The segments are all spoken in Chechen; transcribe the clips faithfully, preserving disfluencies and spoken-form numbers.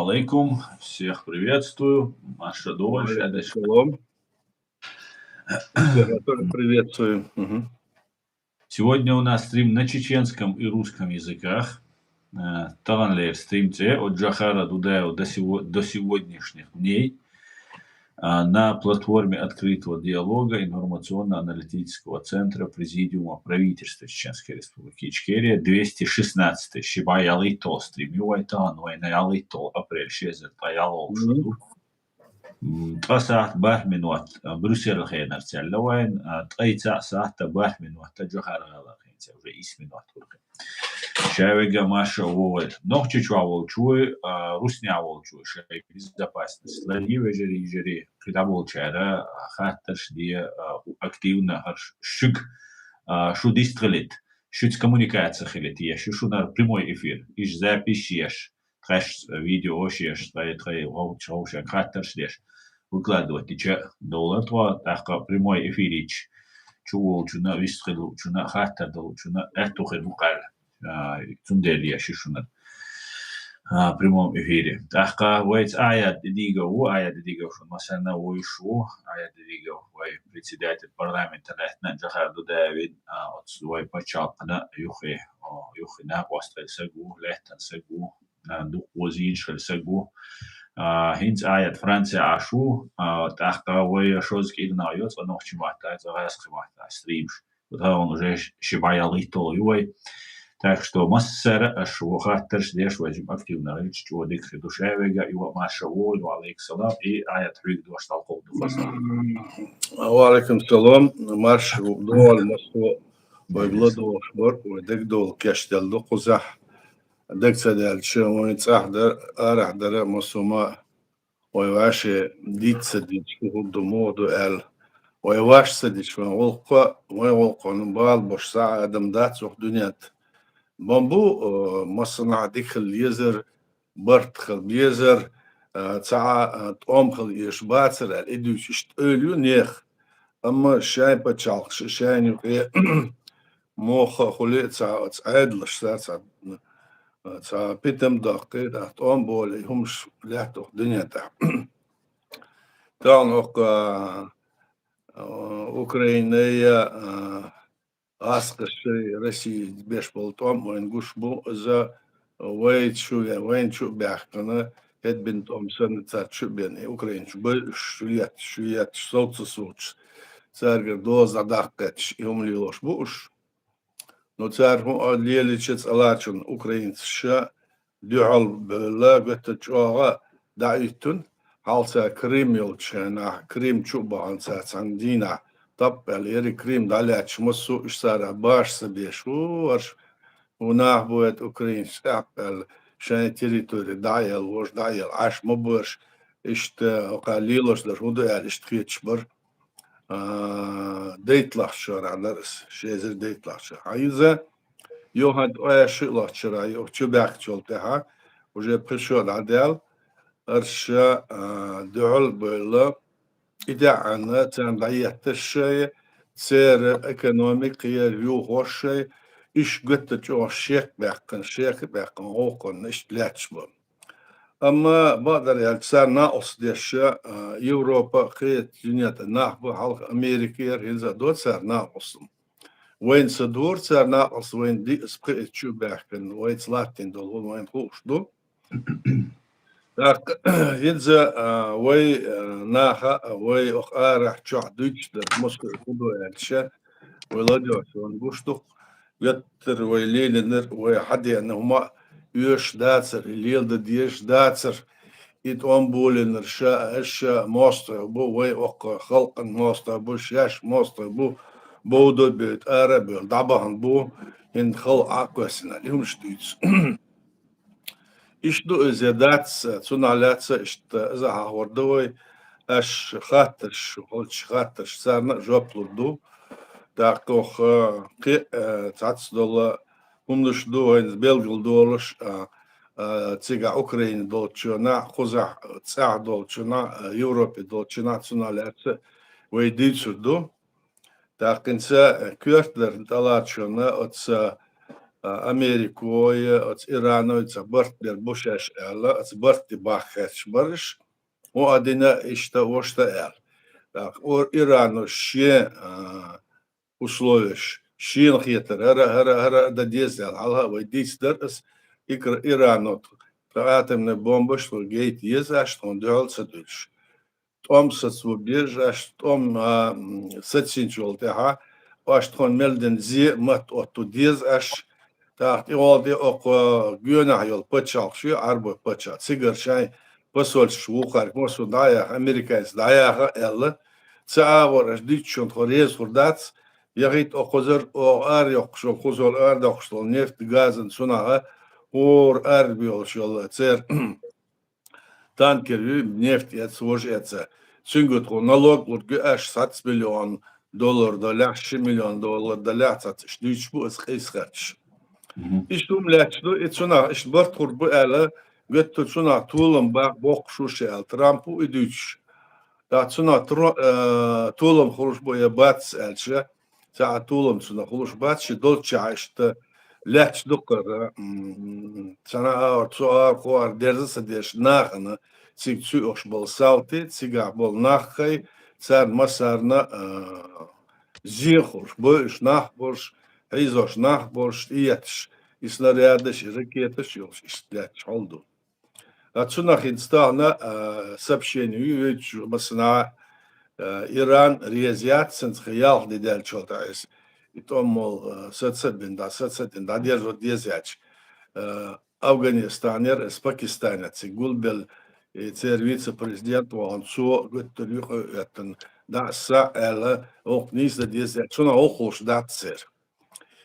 алейкум, всех приветствую. Маша Дова, Алейкум Шадыш. салам. Всех вас тоже приветствую. Мгм. Сегодня у нас стрим на чеченском и русском языках. Э, Таганлер стрим це от Джахара Дудаева до, сего- до сегодняшних дней а, на платформе открытого диалога информационно-аналитического центра Президиума правительства Чеченской Республики Ичкерия, двести шестнадцатый. Шибай алитол стрим. Юай Таган, вай на алитол апрель шезер, та ялол Мгм. шуду. М, Та саат барх минут а, Брюссель хенар цялла вайн, а, та ица саат та барх минут та Джахар гала хенца, уже ис минут урхи. Шавега Маша Вовай. Нохчичуа волчуй, а, русня волчуй, шай безопасность. Лади вежери, жери, кида волчара, а, хаттарш дия, а, у- активно харш шуг, а, шу дистхилит, шуц коммуникация хилит, я шу шунар прямой эфир, иш запись еш, тхаш видео еш, тхай, тхай, вовч, вовшан хаттарш деш. Выкладывать дича доллар тхо, тахка прямой эфирич. Чу волчуна, вистхилучуна, хаттар долчуна, эттухир вукал. А, цундели я шишунар. А, прямом эфире. Тахка вайц Аят Дидигов, Аят Дидигов шун масана войшу, Аят Дидигов вай председатель парламента лехна Джахар Дудаевин, а, от свой пачалкна юхи, о, юхи на постель сагу, лехтан сагу, а, дух возинш хел сагу. А, хинц Аят Франция ашу, а, тахка вай шоз кирна йоц, а нохчи мата, а гас химата, стримш. Вот он уже ш- шибай алитол юай. Так что массара аш вохаттарш деш возим активно речь, чего дик хи душевега, и вот Маша Вой, ва алейк салам, и Аят Хуик дош талков духас. Ва алейкум салам. Марш дол масо. Вай гладол шбар, вай дег дол кеш дел ду кузах. Дег цадел че, вай цах дар, арах дара масума. Вай ваше дица дич, худду моду эл. Вай ваш садич, вай волко, вай волко, ну бал бош са адам дац ух дунят. Бамбу, э, масана дикхил лезер, барт хил безер, э, ца, э, томхил еш бацер, ал идуч ишт өлю нех. Амма шай пачалх, ш- шай нюкъе, моха хули ца, ца айдлаш, ца, ца, ца питам дакъи, да, том боли, хумш лятух дунята. Таун ох, э, э, Украиная, э, Аскъа шай Россия беш бол том, вайн гуш бу, за вай чу, вайн чу бяхкана, хед бин том сан цар чу бен, и Украин чу бу, шуят, шуят, солца суч. Цар гар доза даккач, и умли лош бу уш. Но цар ху лели чец алачун, украинц ша, дюхал бела, гата чуага, да итун, халца Крым йолчана, Крым чу баган ца цан дина, тап бел, ери Крым даляч, масу иш сара баш са беш, у, арш, у нах буэт украинц, тап бел, шай территория, да ел, вож, да ел, аш ма баш, ишта, ока лилош дар, худа эл, ишт хич бар. А, дейтлахчара, дарс, шезер дейтлахчара. Айза, йохат оя шилахчара, йох чубяхчол теха, уже пришёл адел, арша, а, дюхал бела, ида ана, цан даятта шай, цер экономика, ю хошай, иш гытта чо шек бяхкан, шек бяхкан, окон, иш лячба. Амма бадар ял цар наос деша, а, Европа, хет, дунята нахба, халх Америка, яр, хилза до цар наос. Вайн са дур цар наос, вайн ди спхи чу бяхкан, вайн цлатин дол, вайн хуш ду. Так, хилза, а, вай, а, наха, а, вай ох арах чох дуч, да, Москва худо яча, вай ладёш, ван гуштук, геттер вай леленер, вай хадена, ума, уш дацар, лел да деш дацар, ит он боленер, ша, ша, мосто, бу, вай ох, халкан мосто, бу, шаш мосто, бу, боудо бет, ара бел, дабахан, бу, ин хал аквасина, юмш дуц. Ишду эзе дац, цуна ляца ишта эзе хахвар дуй, аш хатташ, холч хатташ, сарна жоп лурду. Так ох, э, ки, э, цац дола, хумнуш ду, вайн белгил долаш, а, а, цига Украина долчуна, хуза цах долчуна, а, Европе долчуна, цуна ляца, вай дицур ду. Так инца, э, кюртдер талачуна, отца, а, Америкой, оцу Ираной цхьа барт бер бу шаьш аьлла, оцу барт тӀе бахка хьаьрчаш бара уьш. Хьо а дина, иштта, вошта аьлла. ТӀаккха о-, Ирано шен, а, условияш, шена хетар, хӀара, хӀара, хӀара а дан деза аьлла, хьалха а вай дийца дара ас, икра Ирано тӀе атомный бомбаш тхо гайта еза аьлла, тхуна дуьхьал ца дуьллуш. ТӀом саца беза аьлла, тӀом, а, м, сацийначул тӀаьхьа, аьлла, тхуна мел дина зе а, мотт отту деза аьлла, тӀаккха тӀехула тӀе оккха гоьнахь йолу пачхьалкхаш ю, Ӏарбой пачхьалкх, цигара шайн посольстваш вукхарг массо а дӀаяха, американец дӀаяха аьлла, ца агӀор аша дуьйцучунна тхо реза хир дац, яхийта оккхузара оха ара йоккхуш йолу, кхузахула ара доккхуш долу нефть, газан цунах а, хӀора ара бийолуш йолу церан танкер ю, нефть эца, важа эца. Цуьнга тхо налог лург ю аша, цхьацца миллион доллар далехь, ши миллион доллар далехь, цхьацца иштта дуьйцуш бу аса къийса харцаш. Мгм. Иштта хӀума лаьтташ ду, и цунах иштта барт хур бу аьлла, гатта цунах толам баккха боккхуш ву ша аьлла, Трампа и дуьйцуш. ТӀаккха цунах тро-, э, толам хуьлуш бу я бац аьлча, цхьа а толам цунах хуьлуш бац, ши долччохь иштта лаьтташ ду кхара, м, цхьана агӀор, цу агӀор, кху агӀор дерза а ца деш нахана, цига цуьйохуш болу салти, цигахь болу нах хай, царна массарна, а, зен хуьлуш, бойуш нах болуш, хьийзош нах болуш, тӀеетташ, и снарядаш, и ракеташ йолуш, иштта лаьтташ хьал ду. А цунах хӀинца тахана, а, сообщение ю, вуьйцуш массанхьа, а, Иран реза яц, цуьнца ялх де даьллачул тӀаьхьа иза. И тӀом молу, а, саца а бина, дӀа, саца а дина, дӀадерзо деза яьлча. А, Афганистанера, аса Пакистанера цига гулбелла, и церан вице-президент вахана, цо гуттар а юкъа а оьттина, дӀа а, схьа а аьлла, воккха нийса дан деза яьлча, цунах воккхалуш дац церан.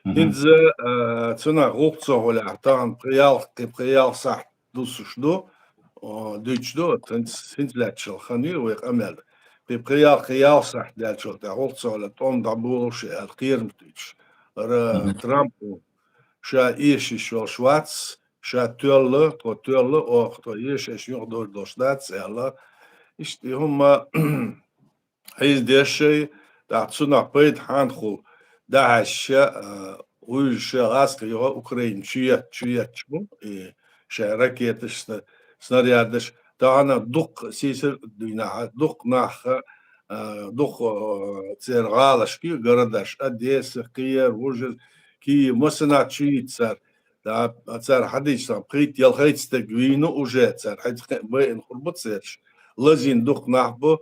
Мгм. ХӀинца, а, цунах гӀуллакх ца хьулехь, тахана пхи-ялх, кхин пхи-ялх сахьт дуссуш ду, а, дуьйцуш ду, хӀинца, хӀинца лаьтташ йолу хан ю вай къамел. Кхин пхи-ялх, кхин ялх сахьт даьллачул тӀаьхьа гӀуллакх ца хьулехь, тӀом дӀаболуш аьлла, кхерам туьйцуш. Ара Мгм. Трампа ша эшаш йолуш вац, ша тоьлла, тхо тоьлла, оха тхо эшаш юхадовр долуш дац аьлла. Иштта и хӀума хьийзадеш шай, тӀаккха цунах пайда хьанхула дӀахьаьжча, а, вуьйжуша гӀазкхи юха Украина чуетта, чуетташ бу, и шайн ракеташ, сна-, снарядаш, тахана дуккха сийсара дуьйнахьа, дуккха нахха, а, дуккха, а, церан гӀалашка, городаш, Одесса, кхиер, вужар, Киев, массанхьа чуйийца цара. Да, цара хьадийча, сан пхийтта-ялхайтта стаг вийна уже, цара хьайца кхин а байина хур бу цераш. Лазийна дукха нах бу,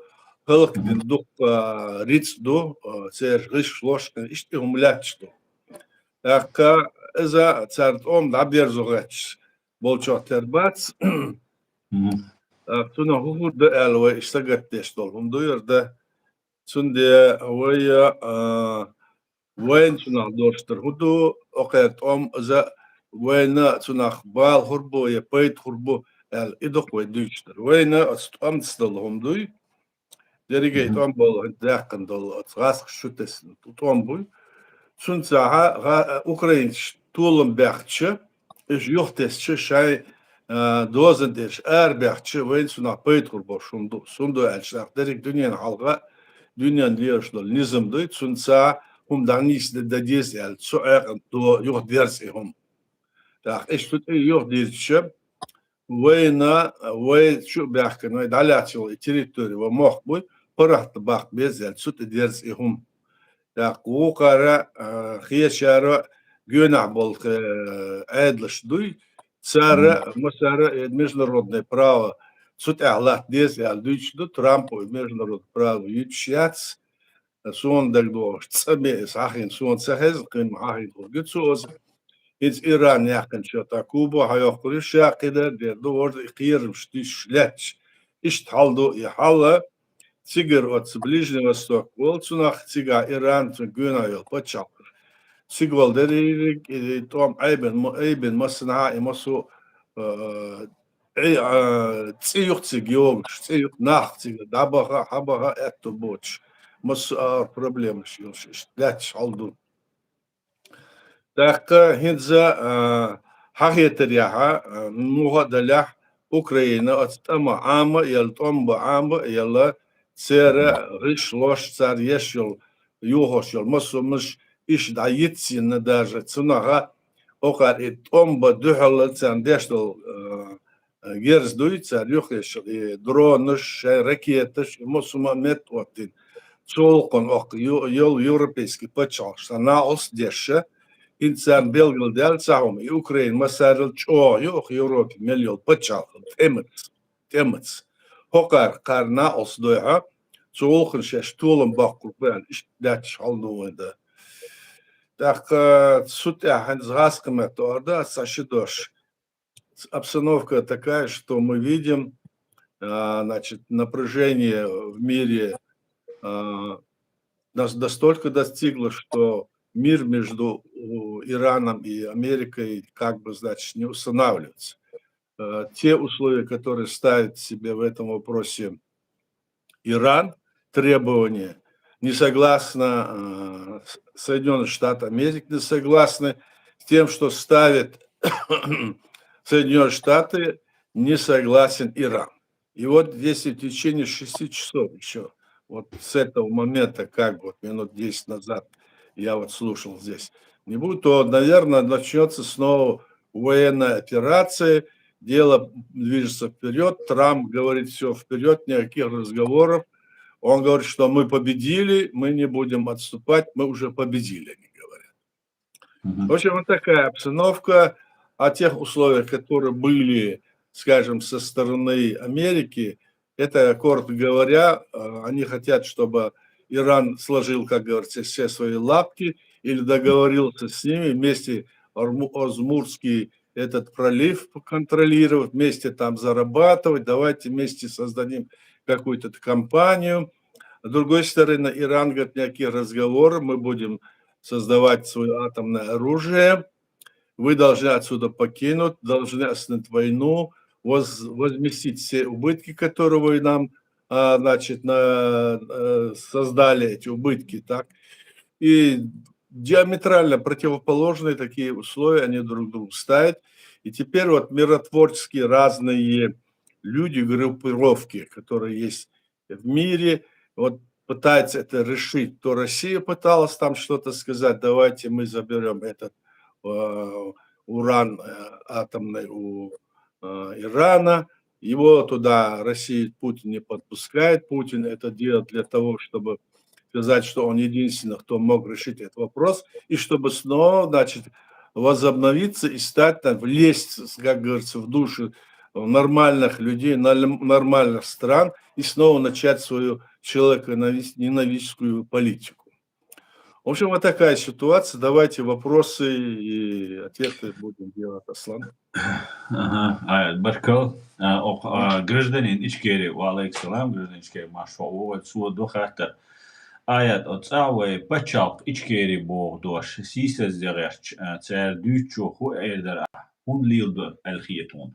хӀаллакдина Мгм. дукха, а, рицкъ ду, а, цераш гӀишлош, иштта и хӀума лаьтташ ду. ТӀаккха иза цара тӀом дӀаберзо гӀетташ болчохь тера бац. Мгм. ТӀаккха цунах хӀун хӀур ду аьлла вай иштта сагатдеш долу хӀума ду яра да. Цундела вай, а, вайна цунах дош дар хӀун ду, окхеран тӀом иза вайна цунах бала хӀур бу я пайда хӀур бу аьлла, и дукха вай дуьйцуш дар. Вайна оцу тӀомца долу хӀума дуй, дерриге Мгм. тӀом болу, хӀинца даьккхина долу, оцу гӀазкхаша чу тесна тӀом буй. Цунца хьа-, гӀа-, украинцаш толам баьхча, уьш юхатесча, шайн, а, дозан дерш арабаьхча, вайна цунах пайда хӀур болуш хӀума ду. Цундела аьлча, нах дерриг дуьненан хьалха, дуьненан лелаш долу низам дуй, цунца хӀума дӀанийсде дан деза аьлла, цу Ӏекъан до юхадерза и хӀума. ТӀаккха иштта тӀе юхадирзича, вайна, вай чу а баьхкина, вай дӀалаьцна йолу и территори, вай мохк буй, паргӀат баккха беза аьлла, цу тӀе дерза и хӀума. ТӀаккха вукхара, а, хечара гоьнахь болу, э, Ӏедалш дуй, цара, Мгм. массара, э, международное право цу тӀехь латта деза аьлла дуьйцуш ду, Трампо и международное право юьйцуш яц. Суна дагадогӀуш, цӀа бен иза хьахийна, суна ца хезна, кхин ма хьахийна хӀума гуьцу аса. ХӀинца Иран яьккхинчу, тӀаккха Куба хьайоккхур ю, ша кхидӀа а дер ду, вожда и кхерамаш дуьйцуш лаьтташ. Иштта хьал ду и хьал, цигара оцу Ближний Восток волу, цунах цигахь Иран, цуьнан гоьнахь йолу пачхьалкхаш. Цига волу дерриг и тӀом айбина, ма-, айбина массанхьа и массо а, а, Ӏи-, а, цӀе юкъа цига йогуш, цӀе юкъа нах цига дӀабаха, хьабаха аьтту боцуш, массо а агӀор проблемаш йолуш, иштта лаьтташ хьал ду. ТӀаккха хӀинца, а, хьахетарехьа, а, муха а далехь, Украина оцу тӀама Ӏама а елла, тӀом бан Ӏама а елла, церан гӀишлош, цара еш йолу, юхош йолу массо а хӀуманаш иштта дӀайицйина даже, цунах а Окхар и тӀом ба дуьхьал царна деш долу, э, герз дуй, цара юххеш и дронаш, шайн ракеташ, и массо а метта оттина. Цу гӀуллакхана оккха ю-, йолу европейский пачхьалкхаш царна накъост деш, хӀинца царна белгалдаьлла цхьа хӀума, и Украина массарел чӀогӀа ю окху Европе мел йолу пачхьалкх, тӀемаца, тӀемаца. ХӀокхара кхара накъост дойхьа, цу гӀуллакхана шаьш толам боккхур бу аьлла, иштта даьтташ хьал ду вайн дан. ТӀаккха цу тӀехь хӀинца гӀазкхи меттан ара ду аса цхьа ши дош. Обстановка такая, что мы видим, а, значит, напряжение в мире, а, нас-, настолько достигло, что мир между, у, Ираном и Америкой как бы, значит, не устанавливается. Э, те условия, которые ставит себе в этом вопросе Иран, требования, не согласна, э, с-, Соединённые Штаты Америки не согласны с тем, что ставит Соединённые Штаты, не согласен Иран. И вот если в течение шести часов ещё, вот с этого момента, как вот минут десять назад я вот слушал здесь, не будет, то, наверное, начнётся снова военная операция, дело движется вперёд, Трамп говорит: «Всё, вперёд, никаких разговоров». Он говорит, что мы победили, мы не будем отступать, мы уже победили, они говорят. В общем, вот такая обстановка. О тех условиях, которые были, скажем, со стороны Америки, это, коротко говоря, э, они хотят, чтобы Иран сложил, как говорится, все свои лапки или договорился с ними вместе Орму-, Озмурский этот пролив контролировать, вместе там зарабатывать, давайте вместе создадим какую-то компанию. С другой стороны, Иран говорит: «Никаких разговоров, мы будем создавать своё атомное оружие, вы должны отсюда покинуть, должны остановить войну, воз-, возместить все убытки, которые вы нам, а, значит, на-, э, создали эти убытки», так. И диаметрально противоположные такие условия они друг другу ставят. И теперь вот миротворческие разные люди, группировки, которые есть в мире, вот пытаются это решить. То Россия пыталась там что-то сказать: «Давайте мы заберём этот, э, уран, э, атомный у, э, Ирана». Его туда Россия, Путин не подпускает. Путин это делает для того, чтобы сказать, что он единственный, кто мог решить этот вопрос, и чтобы снова, значит, возобновиться и стать, там, влезть, как говорится, в души нормальных людей, нал-, нормальных стран, и снова начать свою человеконенавистскую политику. В общем, вот такая ситуация. Давайте вопросы и ответы будем делать, Аслан. Ага, Аят, баркал. А, ок, а, гражданин Ичкери, ва алейкум салам, гражданин Ичкери, марша вогӀийла, цо ду хаттар. Аят, о, цӀа вай пачхьалкх Ичкери боху дош, сийсазде гӀерташ, а, цара дуьйцучо хӀун эр дара ахь, хӀун леладо аьлла хета хьуна?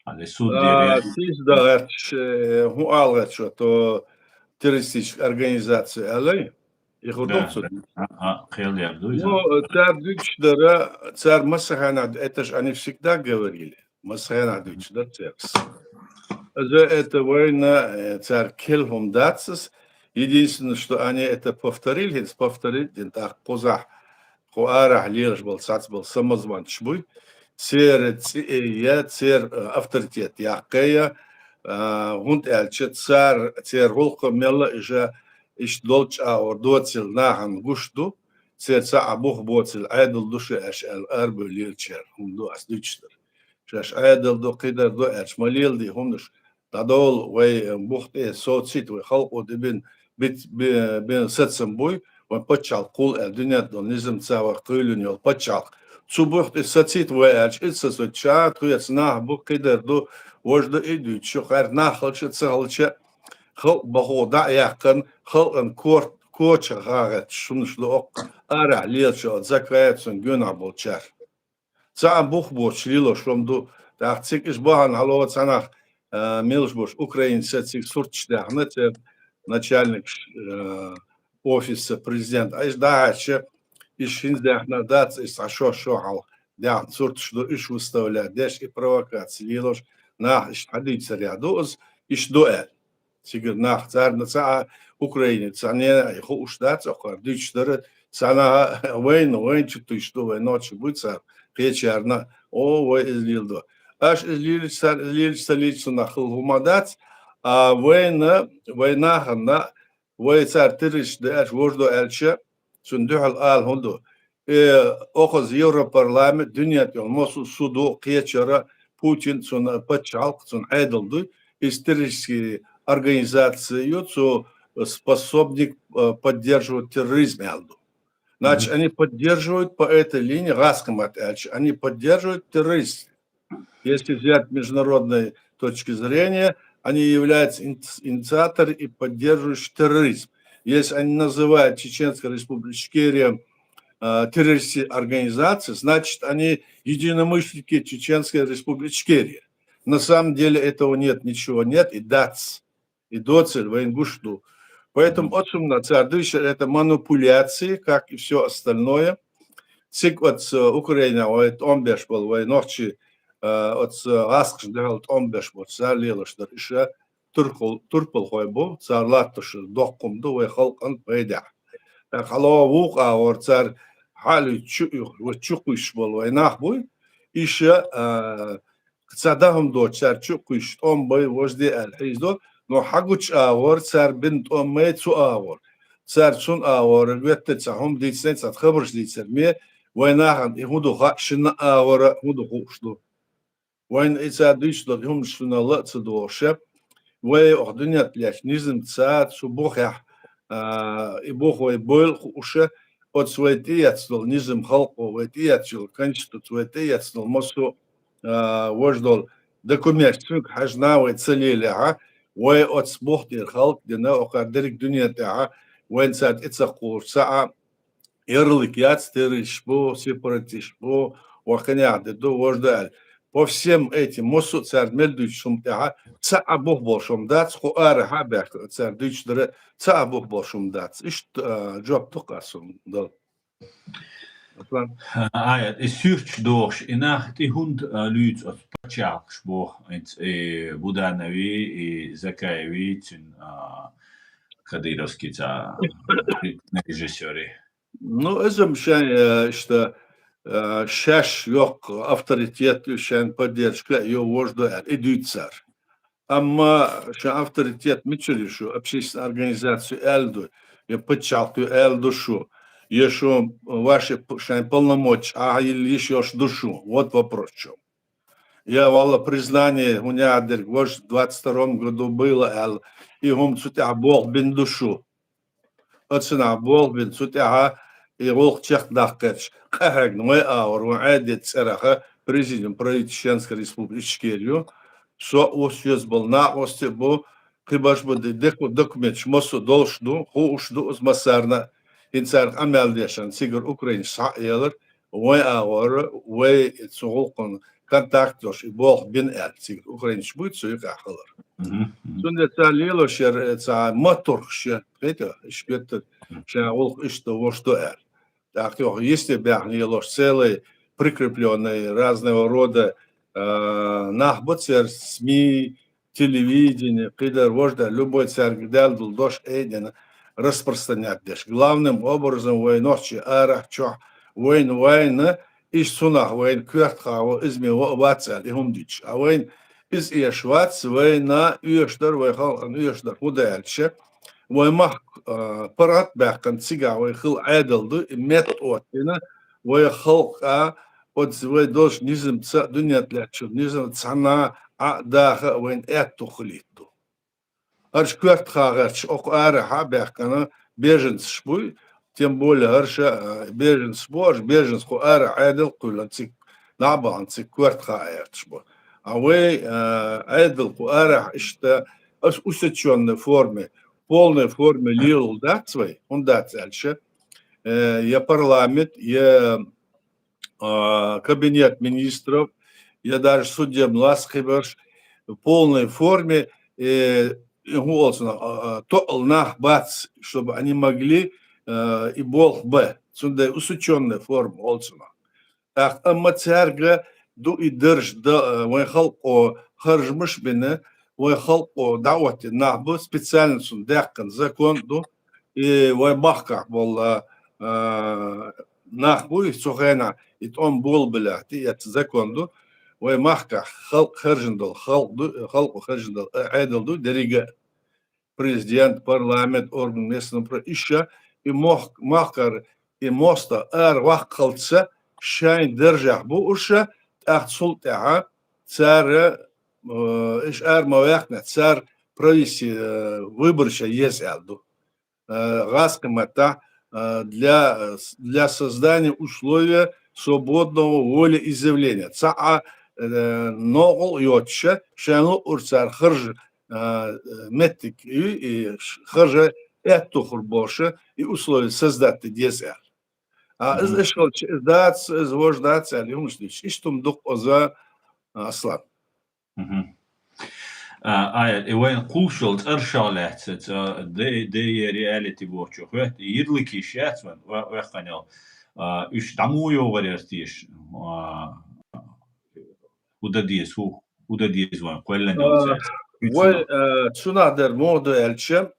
Али суд А, дереш. Сийсазде гӀерташ, э, хӀун ала гӀерташ, то террористическая организация аьлла? И хӀун Да, ду цо да. дуьйцу? А, а, кхел яр дуй, Ну, да. Цара дуьйцуш дара, цара массахьанахь, это ж они всегда говорили. Массахьанахь дуьйцуш дара цара. Из это вайна, э, цара кхел хӀума дац из. Единственное, что они это повторили, хӀинца повторить дина, тӀаккха кхузахь, кху арахь лелаш болу цхьацца болу самозванцаш буй. Церан цӀе я, церан, э, авторитет яккхий я. А, хӀунда аьлча цара, церан гӀуллакх мелла а иша иштта долчу агӀор доцийла нахана гуш ду, церан цхьа а бух боцийла Ӏедал ду шу аьлча аьлла, арабевлла лелачара хӀума ду ас дуьйцуш дара. Шаьш Ӏедал ду, кхидар ду аьлча, ма леладе хӀуманаш, дӀадолу вай, э, бух тӀе социйта вай халкъо де бина, бит-, би-, бина сацам буй, вайн пачхьалкх кхул аьлла, дуьнен долу низамца вай кхоьллина йолу пачхьалкх. Цу бух тӀе сацийта вай аьлча, иза сацийта ша, тхоьца нах бу, кхидар ду, важа ду и дуьйцуш, хӀара нах хилча а, ца хилча а, халкъ бахо дӀа а яьккхина, халкъан кор-, коча гӀагӀетташ хӀуманаш ду оккха арахь лелачо, закаяцун гонахь болчара. Цхьа а бух боцуш лелош хӀума ду. ТӀаккха цига иша бахьана хьало цхьаннах, а, мелаш бош украинца цига сурташ даьхна, церан начальникаш, а, офиса президента. А иша дӀахьаьрча, иша хӀинца даьхна дац, иша цхьа шо-шо хьал даьхна сурташ ду, иша выставлять деш, и провокаци лелош, нах иша хьадийцарехь ду иза, иша ду аьлла. Цигара нах, царна цхьа а Украине, цхьа нена а хууш дац, окхара дуьйцуш дара, Царна вайна, вайна чу туйш ду, вай ночи буй цар, кхечарна, о, вай из лийла ду. Аш из лийла, цар из лийла, ца лийла, цунах хул хӀума дац, а вайна, вай нахана, вай цар террорист да аьлча, вож ду аьлча, цун дуьхьал ала хӀун ду. Э, охаз Европарламент, дуьнен тӀа массо а суд, кхечара, Путин, цун паччахьалкхе, цун Ӏедал ду, из террористическая организация ю, цу способник, э, поддерживать терроризм аьлла ду. Значит, они поддерживают по этой линии, гӀаскхи маттахь аьлча, они поддерживают террористов. Если взять с международной точки зрения, они являются ин-, инициаторы и поддерживающие терроризм. Если они называют Чеченскую Республику Ичкерия, э, террористической организацией, значит, они единомышленники Чеченской Республики Ичкерия. На самом деле этого нет, ничего нет, и дац, и доцель вайна гуш ду. Поэтому оцунна цар дийшар это манипуляции, как и всё остальное. Цига оцу Украина вай тӀом беш бола, вай нохчий, э, оцу гӀаскхашна дуьхьал тӀом беш бола, цар лелаш дар иша, турпал-, турпалхой бу, цар латташ доккхум ду вай халкъан пайдехь. ТӀаккха хьалха вукху агӀор цар хьалуьйту чу, чу кхуьйсуш болу вай нах буй, иша, а, ца дахам доцу цар чу кхуьйсуш тӀом бай, вожде аьлла хьийзадо, но хьагучу агӀор цар бина тӀом май цу агӀор. Цар цун агӀор гӀетта цхьа хӀума дийцинай, цхьа хабарш дийцар ме, вай нахана и хӀун ду хаьа, шина агӀора хӀун ду хууш ду. Вайна и цара дуьйцуш долу хӀуманаш шуна ла а ца догӀуша, вай оха дуьнен тӀа лаьттачу низамца цу бухехь, а, и бух вай бойла а хууша, оцу вай тӀеэцна долу низам халкъо, вай тӀеэцна йолу конституция, вай тӀеэцна долу массо а, а, вож долу документаш цуьнга хьаьжна вай ца лелехьа, вай оцу бух тӀера халкъ дина, окхара дерриг дуьнен тӀехьа вайна цара тӀе ца кхуллуш ца Ӏа, ярлык яц, террористаш бу, сепаратисташ бу, вахана яхь де ду, вож ду аьлла. По всем этим, массо а цара мел дуьйцуш хӀума тӀехьа, цхьа а бух болуш хӀума дац, кху арахьа а баьхка, цара дуьйцуш дара, цхьа а бух болуш хӀума дац. Иштта, а, жоп ду-кх ас хӀума дала. Аслан? Ай, и суьрташ дохуш, и нах тӀе хӀунда, а, луьйцу оцу паччахьалкхаш боху, и, и Буданови, и Закаеви, цуьнан, а, кадыровский ца режиссёри? Ну, иза-м шайн, э, иштта, э, шаьш йоккха авторитет ю, шайн поддержка а ю, вож ду аьлла, и дуьйцу цара. Амма шайн авторитет мичара ю шу, общественная организация аьлла ду, я паччахьалкх ю аьлла ду шу, я шу ваши п-, шайн полномочия Ӏа йилла йиш йолуш ду шу? Вот вопрос в чём. Я, валла, признание, хӀун яхьа дерг, вож двадцать втором году было аьлла, и хӀума цу тӀехь болх бина ду шу. Оцунах болх бина, цу тӀехьа и гӀуллакх чекхдаккхарш, къахьегна вай агӀор, вайн Ӏедалан цӀерах президиум правительства Чеченской Республики Ичкерия ю. Со а ву, соьца болу накъостий а бу, кхиберш бу, де-, деку-, документаш массо а долуш ду, хууш ду иза массарна а. ХӀинца цара къамел дешна, цигара украинцаш схьа а елар, вайн агӀор, вай цу гӀуллакхана контакт йолуш, и болх бина аьлла, цигара украинцаш буй цу юкъахь хилар. Мгм, мгм. Цундела цара лелош яра, э, цхьа ма турхуш я, хета, иш геттара, ша гӀуллакх иштта вуш ду аьлла. ТӀаккха юха йисте баьхна лелош целый прикреплённый разного рода, а, нах бу церан СМИ, телевидение, кхидара, вожда, любой цаьрга даьлла долу дош айдина распространять деш. Главным образом вай нохчий арахь чохь вайна, вайна, иштта цунах вайна коьртахаво, иза ме вац аьлла, и хӀума дича. А вайна иза эш вац, вайна оьш дар, вай халкъана оьш дар, хӀун ду аьлча, вай махка, а, паргӀат а баьккхина, цигахь вай хила Ӏедал ду, и метта оттина, вай халкъа, оцу вай долчу низамца, дуьнен тӀа лаьттачу низам цхьана Ӏа а даха а вайна аьтто хилийта ду. ХӀорш коьртахагӀерчу окху арахьа а баьккхина беженцаш буй, тем более хӀорш, а, беженцаш бу, хӀорш беженцаш кху арахь Ӏедал кхуьйлан цига, набахана цига коьртахагӀерташ бу. А вай, а, Ӏедал кху арахь иштта ас усечённой форме, полной форме лелал дац вай, хӀунда дац аьлча, э, я парламент, я а, кабинет министров, я даже судебный власть кхиберш в полной форме, э, хӀун олу цунах, а, а, тоъал нах бац, чтобы они могли, э, и болх бан. Цундела усечённая форма олу цунах. ТӀаккха амма цаьрга ду и дарж дан, э, вайн халкъо харжамаш а бина, вайн халкъо дӀаоттина нах бу, специально цунна даьккхина закон ду, и вайн махкахь болу, а, а, нах буй, цу хенахь и тӀом болабелахь, тӀеэцна закон ду, вай махкахь халкъ хержан долу, халкъ ду, халкъо хержан долу, а, Ӏедал ду, деррига а. Президент, парламент, орган местного самоуправления, иша, и мох-, махкара, и мостагӀа ара ваккхалца, шайн даржехь бу уьш, тӀаккха цул тӀаьхьа цара, э, иша ара ма ваьккхинехь, цара провести, э, выбораш еза аьлла ду. Э, гӀазкхийн маттахь, э, для, э, с-, для создания условия свободного волеизъявления. Цхьа а, э, новкъа йоцуша, шайн луъург цара харжа, э, меттиг и, и ш-, харжа аьтту хир болуша, и условия создать де деза аьлла. А, иза Мгм. Эшхалча, иза дац, иза важа дац аьлла, хӀумаш дийцча. Иштта хӀума ду-кх иза, Аслан. Мгм. А, ая, и вайн кхулшал цӀершал лаьцна, ца, де, де, е реалити бохучу хӀоьтта, и йирликиш яц вайн, ва-, вехкъанел. А, уьш дӀа муха йогӀур яра теша? А, хӀу дан деза, хӀу, хӀу дан деза вайн, кхоьллина йолу А, цаьрца? Хьуьнца вай, нах? А, цунах дара муха ду аьлча,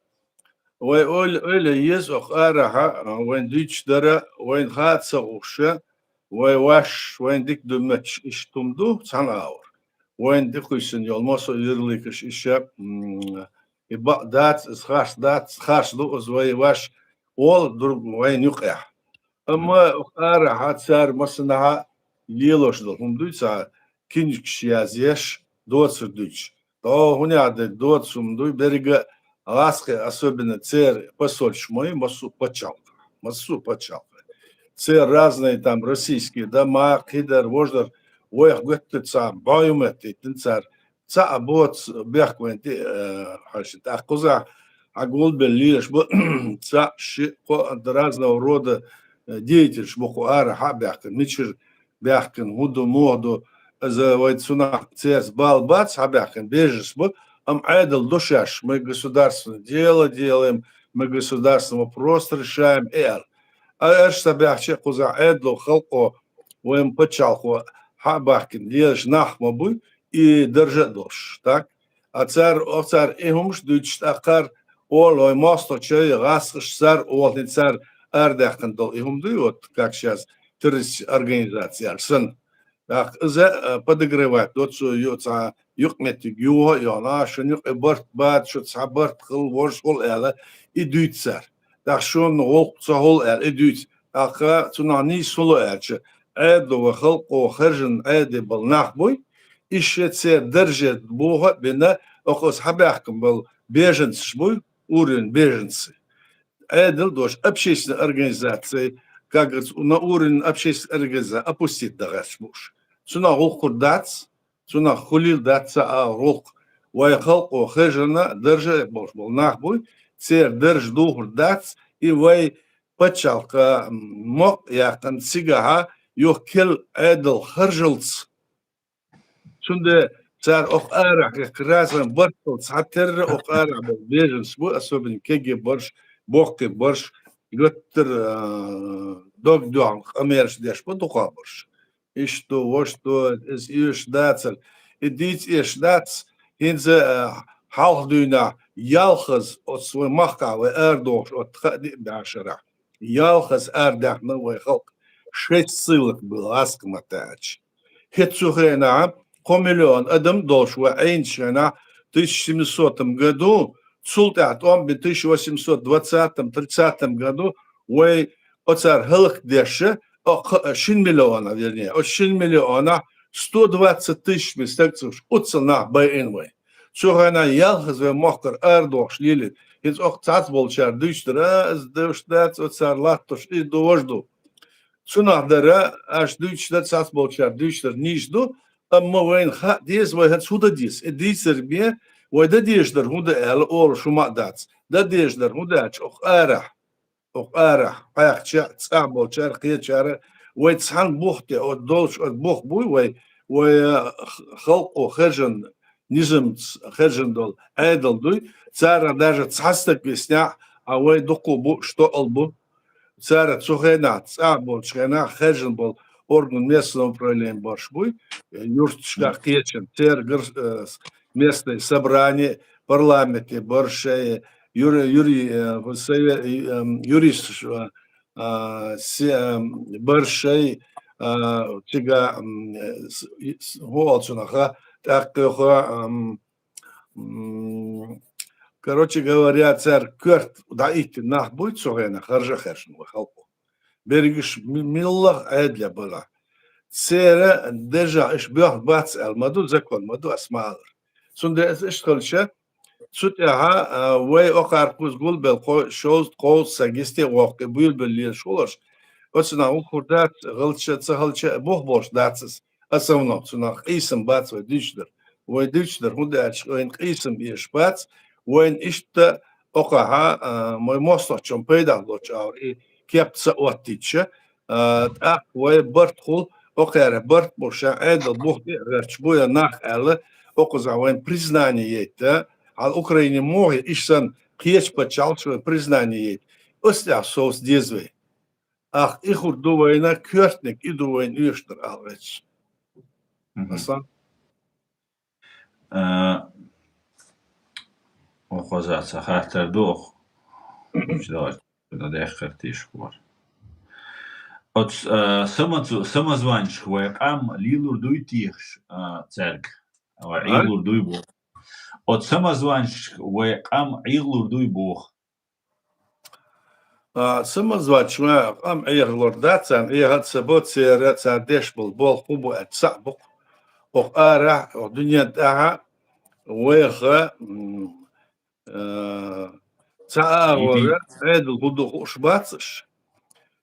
вай ойла, ойла еза оха арахьа, а, вайн дуьйцуш дара, вайн хаа ца гӀуша, вай ваш, вайн дика ду моьттуш иштта хӀума ду, цхьана агӀор. Вайн дика хуьйсина йолу массо а йирликаш иша, м, и бакъ дац, иза харц дац, харц ду, иза вай ваш, ола дург вайн юкъехь. Амма оха арахьа цара массанхьа лелош долу хӀума дуьйцу, кинигаш язъеш, доцург дуьйцуш. ДогӀу хӀунех дерг доцу хӀума дуй, беррига а гӀазкхи, особенно церан посольстваш ма ю, массо а пачхьалкхе. Массо а пачхьалкхе. Церан разные там российские дома, кхидара, важа дара, вайх гоьттур цхьа бӀо ю моьттуьйтина цара. Цхьа а боцу бехк вайн тӀе, э, хьаьжча. ТӀаккха кхузахь хьан гулбелла лелаш бу, цхьаъ, шиъ, кхоъ, разного рода, э, деятелаш бу кху арахьа а баьхкина. Мичара баьхкина, хӀун ду, муха ду, иза вай цунах церца бала бац хьабаьхкина, беженцы бу, амма Ӏедал ду шаьш, мы государственное дело делаем, мы государственный вопрос решаем, и аьлла. А аьрша ца баьхча а кхузахь Ӏедало, халкъо, вайн пачхьалкхо хьабаьхкина лелаш нах ма буй, и даржа а долуш, так? А цара, оха цара и хӀумаш дуьйцуш тӀаккха, ола вайн мостагӀчой, гӀазкхаш цара, ола хӀинца цара арадаьккхина долу и хӀума дуй, вот, как щас, террористическая организация аьлла санна. ТӀаккха иза, а, подогревать до, цо ю-, цхьа юкъаметтиг юха а йохна, а, шун юкъа барт бац, шу цхьа барт хила, важа хуьлу аьлла, и дуьйцу цара. ТӀаккха шуна гӀуллакх ца хуьлу аьлла, и дуьйцу. ТӀаккха цунах нийса хуьлу аьлча, Ӏедало вай халкъо хержан Ӏедал болу нах буй, иша церан дарже боху а бина, оха оцу хьабаьхкина болу беженцаш буй, уровень беженцы. Ӏедал дош, общественная организация, как говорится, на уровень общественной организации опустить дан гӀерташ бу уьш. Цунах гӀуллакх хуьлур дац, цунах хуьлийла дац цхьа а гӀуллакх. Вай халкъо хержана, даржа а болуш болу нах буй, церан дарж духур дац, и вай пачхьалкха мукъа яьккхина цигахьа юха керла Ӏедал харжалц. Цундела цара оха арахь, как раз, барт хуьлу цхьатерра оха арахь болу беженцы бу, особенно кегий барш, боккхий барш, гуттар а, дог доьгӀна къамелаш деш бу дукхахберш. Иштта ду, вуьшта ду, иза оьшуш дацара. И дийца оьшуш дац, хӀинца а, хьалха дуьйна ялхаза оцу вай махкахь вай арадохуш оцу кхаа-диъ бӀешарахь. Ялхаза арадаьхна вай халкъ, шесть ссылок было, гӀазкхийн маттахь аьлча. ХӀинца цу хенахь кхо миллион адам долуш вай Ӏийначу хенахь, тысяча семьсотом году, цул тӀаьхьа тӀом бина тысяча восемьсот двадцатом, тридцатом году, вай оцара хӀаллакдеш, о, кха-, шин миллиона, вернее, оцу шин миллионах сто двадцать тысяч бен стаг ца вуьш, оццул нах байина вай. Цу хенахь ялхаза вай мохкара арадохуш лелийта. ХӀинца оха цхьацца болчара дуьйцуш дара, а, иза девш дац, оцара латтош, иза ду, важа ду. Цунах дара, аша дуьйцуш дара, цхьацца болчара дуьйцуш дара, нийса ду, амма вайна хаа деза, вай хӀинца хӀун дан деза. И дийцар бен, вай дан дезаш дара хӀун дан аьлла, олуш хӀума а дац. Дан дезаш дара хӀун ду аьлча, оха арахь, оха арахь, хьаькхча, цӀахь болчара, кхечара, вай цхьана бух тӀе, оцу долчу, оцу бух буй вай, вай, а, х-, халкъо хержан, низамца хержан долу Ӏедал дуй, царах даже цхьа стаг виснехь, а вай дукха бу, что ал бу. Цара цу хенахь, цӀахь болчу хенахь, хержан болу орган местного управления барш буй, юрташкахь кхечан, церан гар-, э, с-, местное собрание, парламенте барш, э, юри-, юри-, э, сове-, э, эм, юристаш, э, а, се-, ам, баршай, а, цига, м, с-, и-, с-, хӀу оал цунах, тӀаккха, ам, м, короче говоря, цар коьрта дӀаиттина нах буй цу хенахь, харжа а хаьржина вай халкъо. Берригаш ми-, милла а Ӏедал бара. Церан дежа иш боьха бац аьлла ма ду, закон ма ду, ас ма аллара. Цундела ас иштта хилча, цу тӀехьа, а, вай окхар кхуза гулбелла кхо-, шовзткъа-кховзткъа саг йисте а воккха, буьйлабелла лелаш хулаш. Оцунах хӀума хӀур дац, хилча, ца хилча, бух болуш дац аса. Аса вано, цунах къийсам бац вай дуьйцуш дар. Вай дуьйцуш дар, хӀунда аьлча вайна къийсам эш бац, вайна иштта окхахьа, а, вай мостагӀчун пайда лоцу агӀор и кеп ца оттийча, а, тӀаккха вай барт хул, окхара барт бу ша Ӏедал бух тӀе а гӀерташ бу я нах аьлла, окхузахь вайна признание яйта, хьал Украине муха иш санна кхечу пачхьалкхаш вайн признание яйта. Оцу тӀехь совца деза вай. Ах, и хӀур ду вайна, коьртаниг и ду вайна оьшуш дар ала гӀерташ. Мгм. Асан? А, оха хоза ца хаттар ду, оха. ЧудагӀа дан дехкар тийшахвар. Оцу, а, самацу-, самозванчик вай къам лелур дуй техаш, а, цаьрга? Вай А? Ӏелур дуй боху. Оцу самозванчик вай къам Ӏелур дуй боху. А, самозванчик вай къам Ӏехалур дац, царна Ӏеха а ца бо, церан, цара деш болу болх хӀун бу аьлча, цхьаъ бу-кх. Оха арахь, оха дуьнен тӀехьа вайха, м, а, цхьа агӀора Ӏедал хӀун ду хууш бац аш.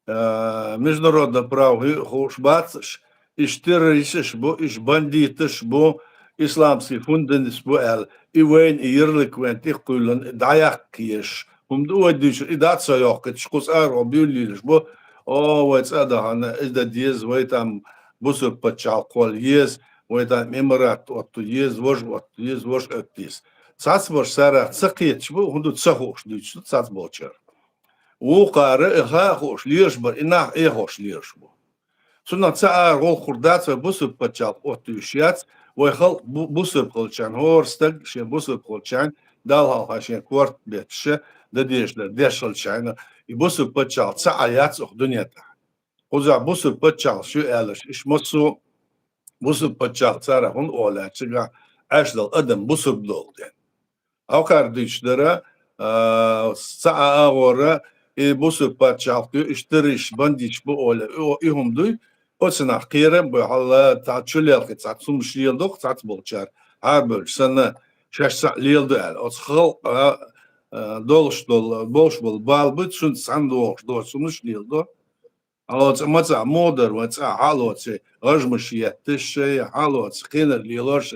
А, международное право хи-, хууш бац аш. Иш террористаш бу, иш бандиташ бу, исламский фундаменташ бу аьлла. И вайна, и ярлык вайна тӀе кхуьйлина, и дӀаяккха езаш. ХӀума ду вай дуьйцуш, и дӀа а ца йоккхуьйтуш, кхуза арахьа буьйлалуш бу. О, вай цӀа а дахана, и дан деза, вай там бусург пачхьалкх кхолла еза, вай там имарат отту еза, важа отту еза, важа отту еза. Цхьацбарш царах ца кхеташ бу, хӀун ду ца хууш дуьйцуш ду цхьацболчара. Вукхара и хаа хууш лелаш бара, и нах Ӏехош лелаш бу. Цунах цхьа ара гӀуллакх хир дац вай бусург пачхьалкх оттуьйсуш яц, вай халкъ бу-, бусург хилчахьана, хӀора стаг шен бусург хилчахьана, Далла хьалха шен корта бетташ, дан дезаш дар деш хилчахьана, и бусург пачхьалкх цхьа а яц оха дуьнен тӀехь. Кхузахь бусург пачхьалкхаш ю аьлларш, иш массо а бусург пачхьалкх царах хӀунда олу аьлча, цигахь Ӏаш долу адам бусург долу дела. Хьокхара дуьйцуш дара, а, цхьа а агӀора, и бусург пачхьалкх ю, иш террористаш, бандиташ бу олу, и, и хӀума дуй, оцунах кхерам а бу, хьалла, цхьа чулелхи цхьаца хӀуманаш леладо-кх цхьацболчара, хьарбевлча санна, шаьш цхьаъ леладо аьлла. Оцу халкъа, а, долуш долу, болуш болу бала бу, цуьнца цхьаьна догӀуш доцу хӀуманаш леладо. Хьалоца ма цхьа муха дара вайн цӀа, хьалоца гӀажмаш етташ шай, хьалоца кхинар лелош,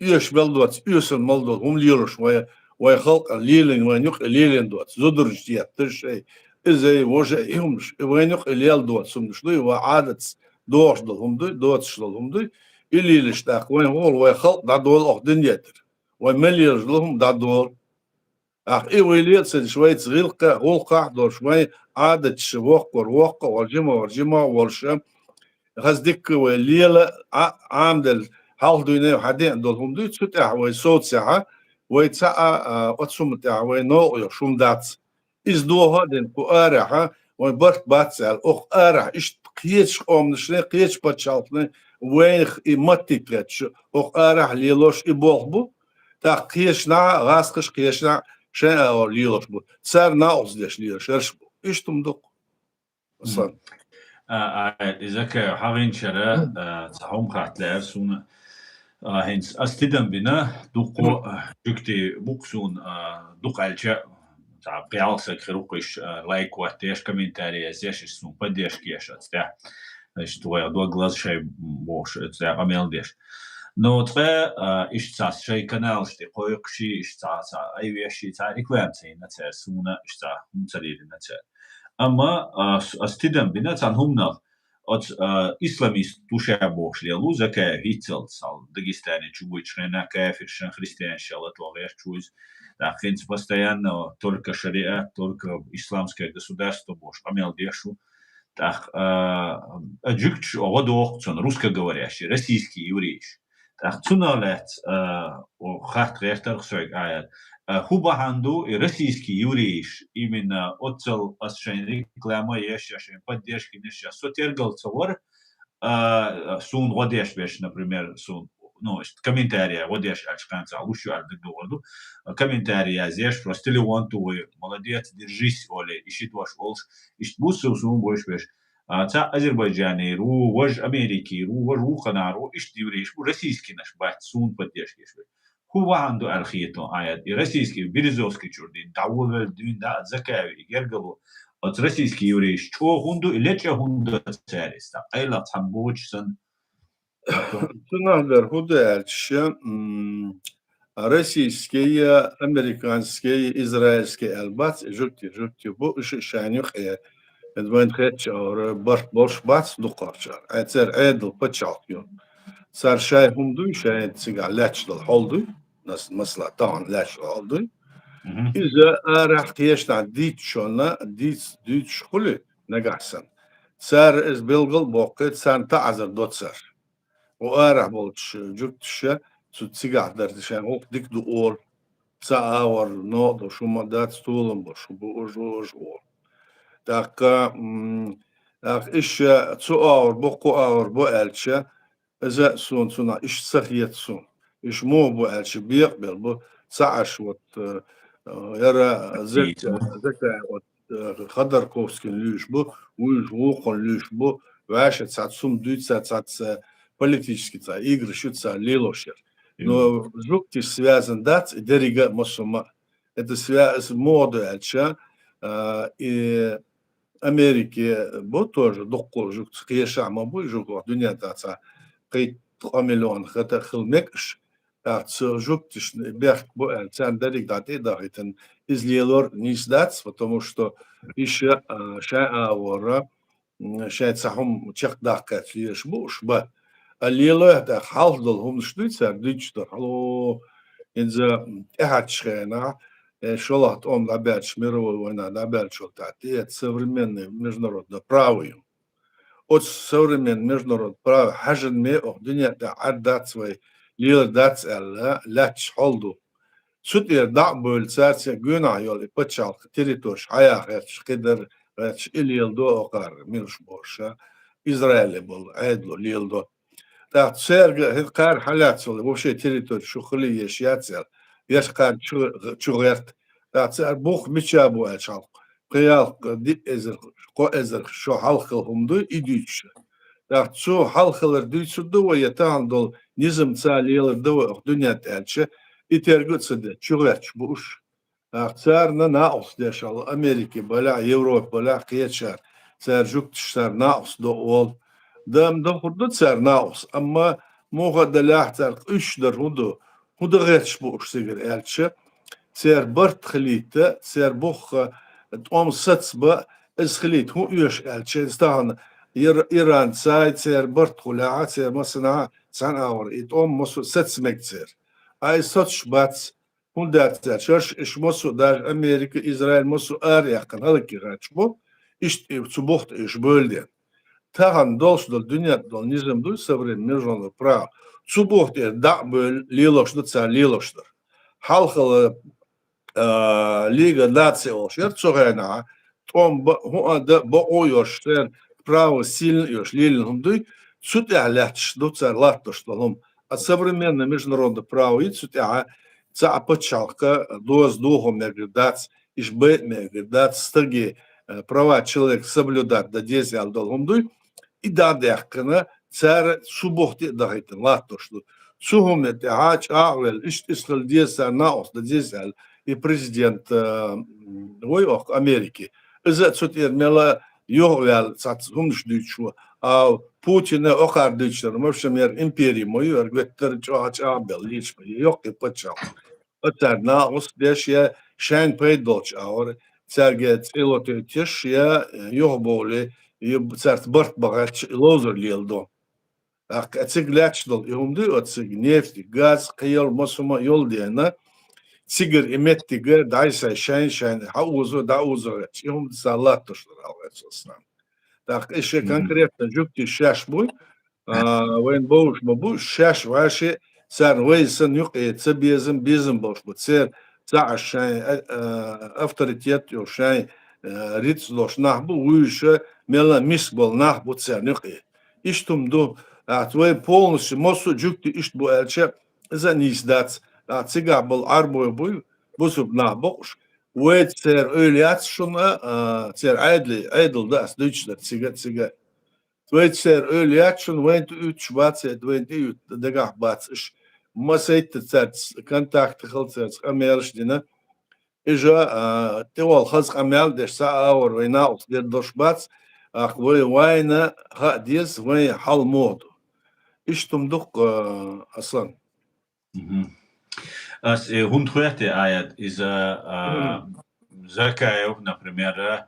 оьшуш мел доцу, оьсур мел долу хӀума лелош вай, вай халкъана лелийна, вайна юкъа лелийна доцу, зударшца етташ шай, иза а, важа а, и хӀуманаш, и вайна юкъа лела доцу хӀуманаш дуй, вай Ӏадатца догӀуш долу хӀума дуй, доцуш долу хӀума дуй, и лелаш тӀаккха вайн хӀума вай халкъ дӀадолу оха дуьнен тӀера. Вай мел лелаш долу хӀума дӀадолу. Ахь и вай лела ца деш, вайца гӀиллакхе, гӀуллакхахь а долуш, вайн Ӏадаташ воккхавар воккха а, вар жима, вар жима а волуш, хаза дикка вай лела, Ӏа-, Ӏамаделла, хьалха дуьйна хьадеана долу хӀума дуй, цу тӀехь вай совцехьа, вай цхьа а, а, оцу хӀума тӀехь вай новкъа йолуш хӀума дац. Иза дохо а дина, кху арахьа вайн барт бац аьлла, оха арахь иштта кхечу къоманашна, кхечу пачхьалкхашна вайх и маттиг кхетташ, оха арахь лелош и болх бу, тӀаккха кхечанхьа а, гӀазкхаша кхечанхьа а шайн агӀор лелош бу. Цара накъосташ деш лелаш ерш бу. Иштта хӀума ду-кх. Сан. А, а, иза кхе хьагӀинчара, а, цхьа хӀума хатта лаьара суна. А, хӀинца ас тидам бина, дуккха, а, жуьгти бу-кх суна, а, дукха аьлча, цхьа пхи-ялх саг хир ву-кх уьш, а, лайк хӀоттадеш, комментарий язъеш, уьш суна поддержка еш аца тӀехь. Иштта вайх дог лаза шай бохуш, аца тӀехь къамел деш. Но цкъа, а, иштта цхьа шай каналаш тӀе кхойкхуш, иштта цхьа, цхьа айвеш, цхьа реклама ца йина цара суна, иштта цхьа хӀума ца лелийна цара. Амма, а, с-, ас тидам бина цхьана хӀуманах, оцу, а, исламист ву ша бохуш лелла ву Закаев хӀинццалц, хьал Дагестане чу вуьйчу хенахь кафиршна христианаш аьлла тӀе гӀерташ ву иза. ТӀаккха хӀинца постоянно только шариат, только исламское государство бохуш къамел деш ву. ТӀаккха, а, а, жуьгташ гӀо доху цунна, русскоговорящий, российский еврейш. ТӀаккха цунах лаьцна, а, о, хатта гӀертарх соьга, а, А, хӀун бахьана ду и российский еврейш, именно оццал ас шайн реклама еш я, шайн поддержка еш я, со тергал ца вар, а, суна гӀо деш беш, например, сун, ну, комментария гӀо деш аьлча, кханца луш ю аьлла дагадогӀар ду. Комментария язъеш, просто телефон ту вай, молодец, держись, оле, иши дош олш, ишт бусу сун бойш беш. А, ца азербайджанер ву, вож Америкер ву, вож ву ханар ву, ишт еврейш ву, российский наш бац, сун поддержка еш беш. ХӀун бахьана ду аьлла хетон аят, и российский, Березовский чур дин, дӀаволвел дуьйна да, Закаев и гергало, оц российский еврейш чӀо хӀун ду, и лечӀа хӀун ду цариста, къайла цхьан бочу сан. Цунах дар хӀун ду аьлча, м, российский, американский, израильский аьлла бац, и жугти, жугти бу, уж шайна юкъе. Эд вайн хетча ора, барт болш бац дукхарчар. Ай цар Ӏедал пачалт ю. Цар шай хӀум дуй, шай цигахь лаьчдал хьол дуй, нас-, масала, тахана лаьчдал хьол дуй. Мгм. Иза арахь кхешна дийцчона, дийц-, дийцаш хули нагахь сан. Цар эс белгал боккхе, царна таӀазар до цар. О арахь болчу жугташа, цу цигахь дар шайн гӀуллакх дика ду олу. Ца агӀор, ногӀу ду, шу ма дац, толам бо, шу бу уж, уж олу. ТӀаккха, м, тӀаккха иша цу агӀор бо, кху агӀор бо аьлча, иза а суна цунах иша ца хета суна. Иша муха бу аьлча, бекъабелла бу, ца Ӏаш вот, э, яра Закаев, вот, э, Ходорковскийна луьйш бу, вуьйш вукхунна луьйш бу, ваьша цхьацца хӀума дуьйцу, цхьацца политически цхьа играш ю цара лелош яра. Но жугтиш связан дац и деррига а массо а ма. Это свя-, с-, мода аьлча, а, и Америке бу тоже дуккху жугташ кхешахь ма бу, жугташ дуьнен тӀа цхьа кхин ткъа миллион хата хила мегаш. ТӀаккха цу жугтишна бехк бу аьлла, царна дерриг дӀа тӀе а дахийтина, иза лелор нийса дац, потому что иша, а, шайн агӀора, м, шайн цхьа хӀума чекхдаккхаьча лелаш бу уш бан. А лелой тӀаккха хьалха долу хӀуманаш дуй цара дуьйцуш дар. Хьало, хӀинца тӀаьхьарчу хенахь, э, шолгӀа тӀом дӀабаьлча, мировой война дӀабаьллачул тӀаьхьа, тӀе современный международное право ю. Оцу современный международный право хьаьжна ме оха дуьнен тӀехь Ӏад дац вай, лелар дац аьлла, лаьтташ хьол ду. Цу тӀера дӀа а бевлла, цаьрца гуьнахь йолу и пачхьалкх территориш хьаяха гӀерташ, кхидар гӀерташ, и леладо окхара, милаш боша, Израиле болу Ӏедало леладо. ТӀаккха цаьрга хӀин кхара хьалаьцна вообще территори шу хила еш яц аьлла, еш кхара чу, чу гӀерта. ТӀаккха цара бух мича бу аьлча хьалха, кхин ялх, диъ эзар, кхо эзар шо хьалххала хӀума дуй, и дуьйцуш. ТӀаккха цо хьалхалар дуьйцур ду вай, я тахана долу низам ца лелар ду вай оха дуьнен тӀе аьлча, и терго а ца де, чу гӀерташ бу уш. ТӀаккха царна накъост деш хьала, Америке балахь, Европе балахь кхечара, цара жугташ цара накъост до олу. Дам дохур ду цара накъост, амма муха а далахь цара къуьйсуш дар хӀун ду, хӀун дан гӀерташ бу уш цигара аьлча, церан барт хилийта, церан бухха тӀом сацба, иза хилийта хӀун оьшу аьлча, иза тахана Ир-, Иран цай, церан барт хулехьа, церан масанахьа цхьана агӀор и тӀом массо а саца мега церан. Ай сацуш бац, хӀунда аьлча, шаьш иша массо а даже Америка, Израиль массо а ара яьккхина хӀаллакьхилча бу, иштта и цу бухта иша бевлла ден. Тахана долуш долу дуьнен долу низам дуй, современный международное право. Цу бухта дӀа а бевлла, лелош ду цара лелош дар. Хьалхала, а, Лига наций олуш яра цу хенахь, тӀом бан, хӀун а дан, бакъо а йолуш, церан право сильно а йолуш, лелийна хӀума дуй, цу тӀехь лаьтташ ду цара латтош долу хӀума. А современное международное право ю цу тӀехь, цхьа а пачхьалкха доза дохо мегар дац, иша байа мегар дац, стаге, э, права человека соблюдать дан деза аьлла долу хӀума дуй, и дӀа а даьккхина, цара цу бухте а дахийтина латтош ду. Цу хӀуманна тӀехьа чӀагӀвелла, иштта иза хила деза, цара накъост дан деза аьлла, и президент, э, м, вай оха Америки. Иза а цу тӀера мела юхаваьлла цхьацца хӀуманаш дуьйцуш ву. А Путина окхара дуьйцуш дара, машамера импери ма ю, ара гуьттара чӀагӀ-, чӀагӀбелла лийча ма ю, йоккхий пачхьалкх. Оцара накъост деш я шайна пайда долчу агӀор, цаьрга цӀе лотуьйтуш я, э, юхабовлий, ю-, цаьрца барт бахьаьрча ловзар леладо. ТӀаккха цига лаьтташ долу и хӀума дуй, оцу цига нефть, газ, кхин йолу массо а ма йолу дена, цигара и меттига дӀасай шайн-шайн хьаозо, дӀаозо гӀерташ, и хӀума цара латтош дара, алгӀерчу аслам. ТӀаккха и шен конкретно жугтий шаьш буй, а, вайн бовш ма бу, шаьш ваьши, царна вай санна юкъе ца безам, безам болуш бу, церан цхьаъ шайн, а, а, авторитет йолуш, шайн, а, рицкъ долуш нах бу, вуьйша мелла миска болу нах бу церан юкъе. Иштта хӀума ду, ахьа вай полностью массо а жуьгти иштта бу аьлча, иза а нийса дац. Ахьа цигахь болу Ӏарбой буй, бусурба нах бокъуш. Вайца церан ойла яц шуна, а, церан Ӏедали-, Ӏедал дан ас дуьйцуш дара цига а, цига а. Вайца церан ойла яц шуна, вайна тӀеуьттуш бац, хӀета вайна тӀеуьтту дагахь бац уьш. Масийтта цаьрца контакт хила, цаьрца къамелаш дина. Иза, а, тӀехула хаза къамел а деш, цхьа а агӀор вай накъост дер долуш бац, тӀаккха вай вайна хаа деза, вайн хьал муха ду. Иштта хӀума ду-кх, а, Аслан. Мгм. Ас, э, хӀунда хоьтту, Аят, иза, а, Мгм. Закаев, например, а,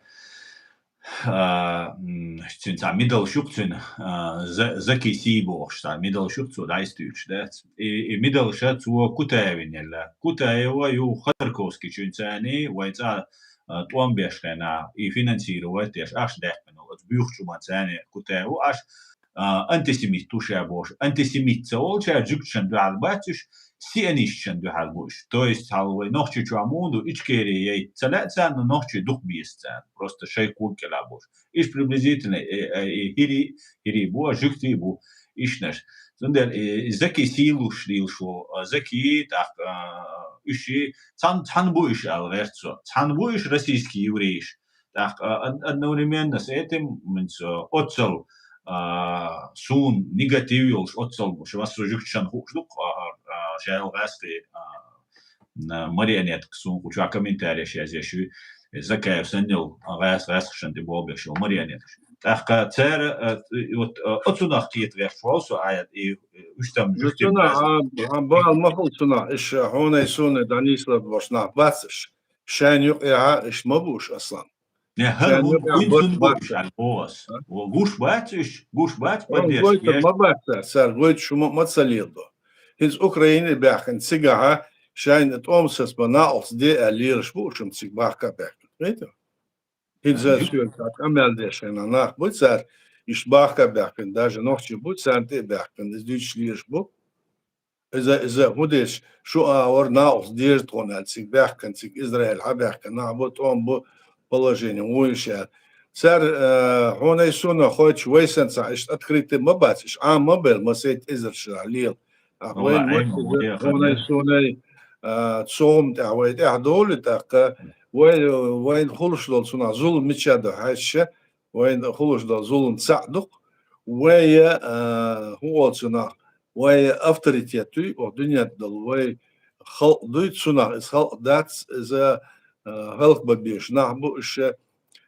а, м, цуьнан цхьа мидалш ю-кх цуьнан, а, За-, Заки Сий бохуш цхьа мидалш ю-кх цо дӀасадуьйцуш, дац? И, и мидалша цо Кутаевна елла. Кутаева ю Ходорковскийчуьнца цхьаьний вай цӀа, а, тӀом беш хенахь, и финансировать деш, ахча даьккхина, оцу буьйхучу хӀуманца цхьаьний Кутаева, аш а, антисемит ву ша бохуш. Антисемит ца волчара жуьгташна дуьхьал бац уьш, сионисташна дуьхьал бу уьш. То есть, хьал вай Нохчийчохь муха ду, Ичкери яйта ца лаьа царна, нохчий дукха беза царна. Просто шайн ког кӀелахь бохуш. Иштта приблизительно, э, э, э, хӀирий, хӀирий бу, а жуьгтий бу, ишнаш. Цундела, э, Заки Сий луш лелаш ву, а, Заки, тӀаккха, а, уьш цхьаьна, цхьаьна бу уьш аьлла гӀерта со. Цхьаьна бу уьш российский еврейш. ТӀаккха, а, од-, одновременно с этим, минца, оццал, а, суна негатив йолуш, оццал, шу массо а жуьгташна хууш ду-кх, а, а, ша йолу гӀаьскхи, а, на, марионетка суна кху чохь комментареш язъеш ю, Закаев санна йолу, а, гӀаьс-, гӀаьскхашна тӀе болх беш йолу марионеткаш. ТӀаккха цара, а, и вот, а, оцунах кхета гӀерташ волу со, Аят, и, и уьш там Ну, жуьгтийн цунах, гӀаьс-, а, а, бала ма хуьлу цунах, иш, а, хьуна, суна, дӀанийсалур болуш нах бац иш. Шайна юкъехьа иш ма бу уьш, Аслан. Не, хӀара Шайн ву-, юкъа вуьйцун бу бу бац уьш, аьлла боху ас. А? Ву-, гуш бац уьш, гуш бац Вон поддержка гойтур еш. Ма бац цара, цара гойтуш ма, ма ца леладо. ХӀинца Украине баьхкина цигахьа шайна тӀом сацбан накъост де аьлла лелаш бу уьш цига бахка баьхкина. Вайта? ХӀинца А, ю- соьга цхьа къамел деш хенахь нах бу цара, иштта бахка баьхкина, даже нохчий бу, царна тӀе а баьхкина, иза дуьйцуш лелаш бу. Иза, иза хӀун деш, шу агӀор накъост деза тхуна аьлла, цига баьхкина, цига Израиль хьа баьхкина, нах бу, тӀом бу, положение вуйла ша. Цара, э, хьуна, суна хойтуш вай санна цхьа иштта открытый ма бац, иштта Ӏама ма белла, масийтта эзар шарахь лела. Ахьа вайн Ӏема, маттаца, вай хьуна, яхана. Суна, а, цу хӀума тӀехь вай тӀехь долу, тӀаккха вай, вайна хуьлуш долу цунах зулам мича ду хьаьжча, вайна хуьлуш долу зулам цхьаъ ду-кх. Вай, а, хӀун олу цунах, вай авторитет дуй, оха дуьнен тӀе долу вай халкъ дуй, цунах иза халкъ дац, иза, а, хӀаллакбан безаш нах бу, уьш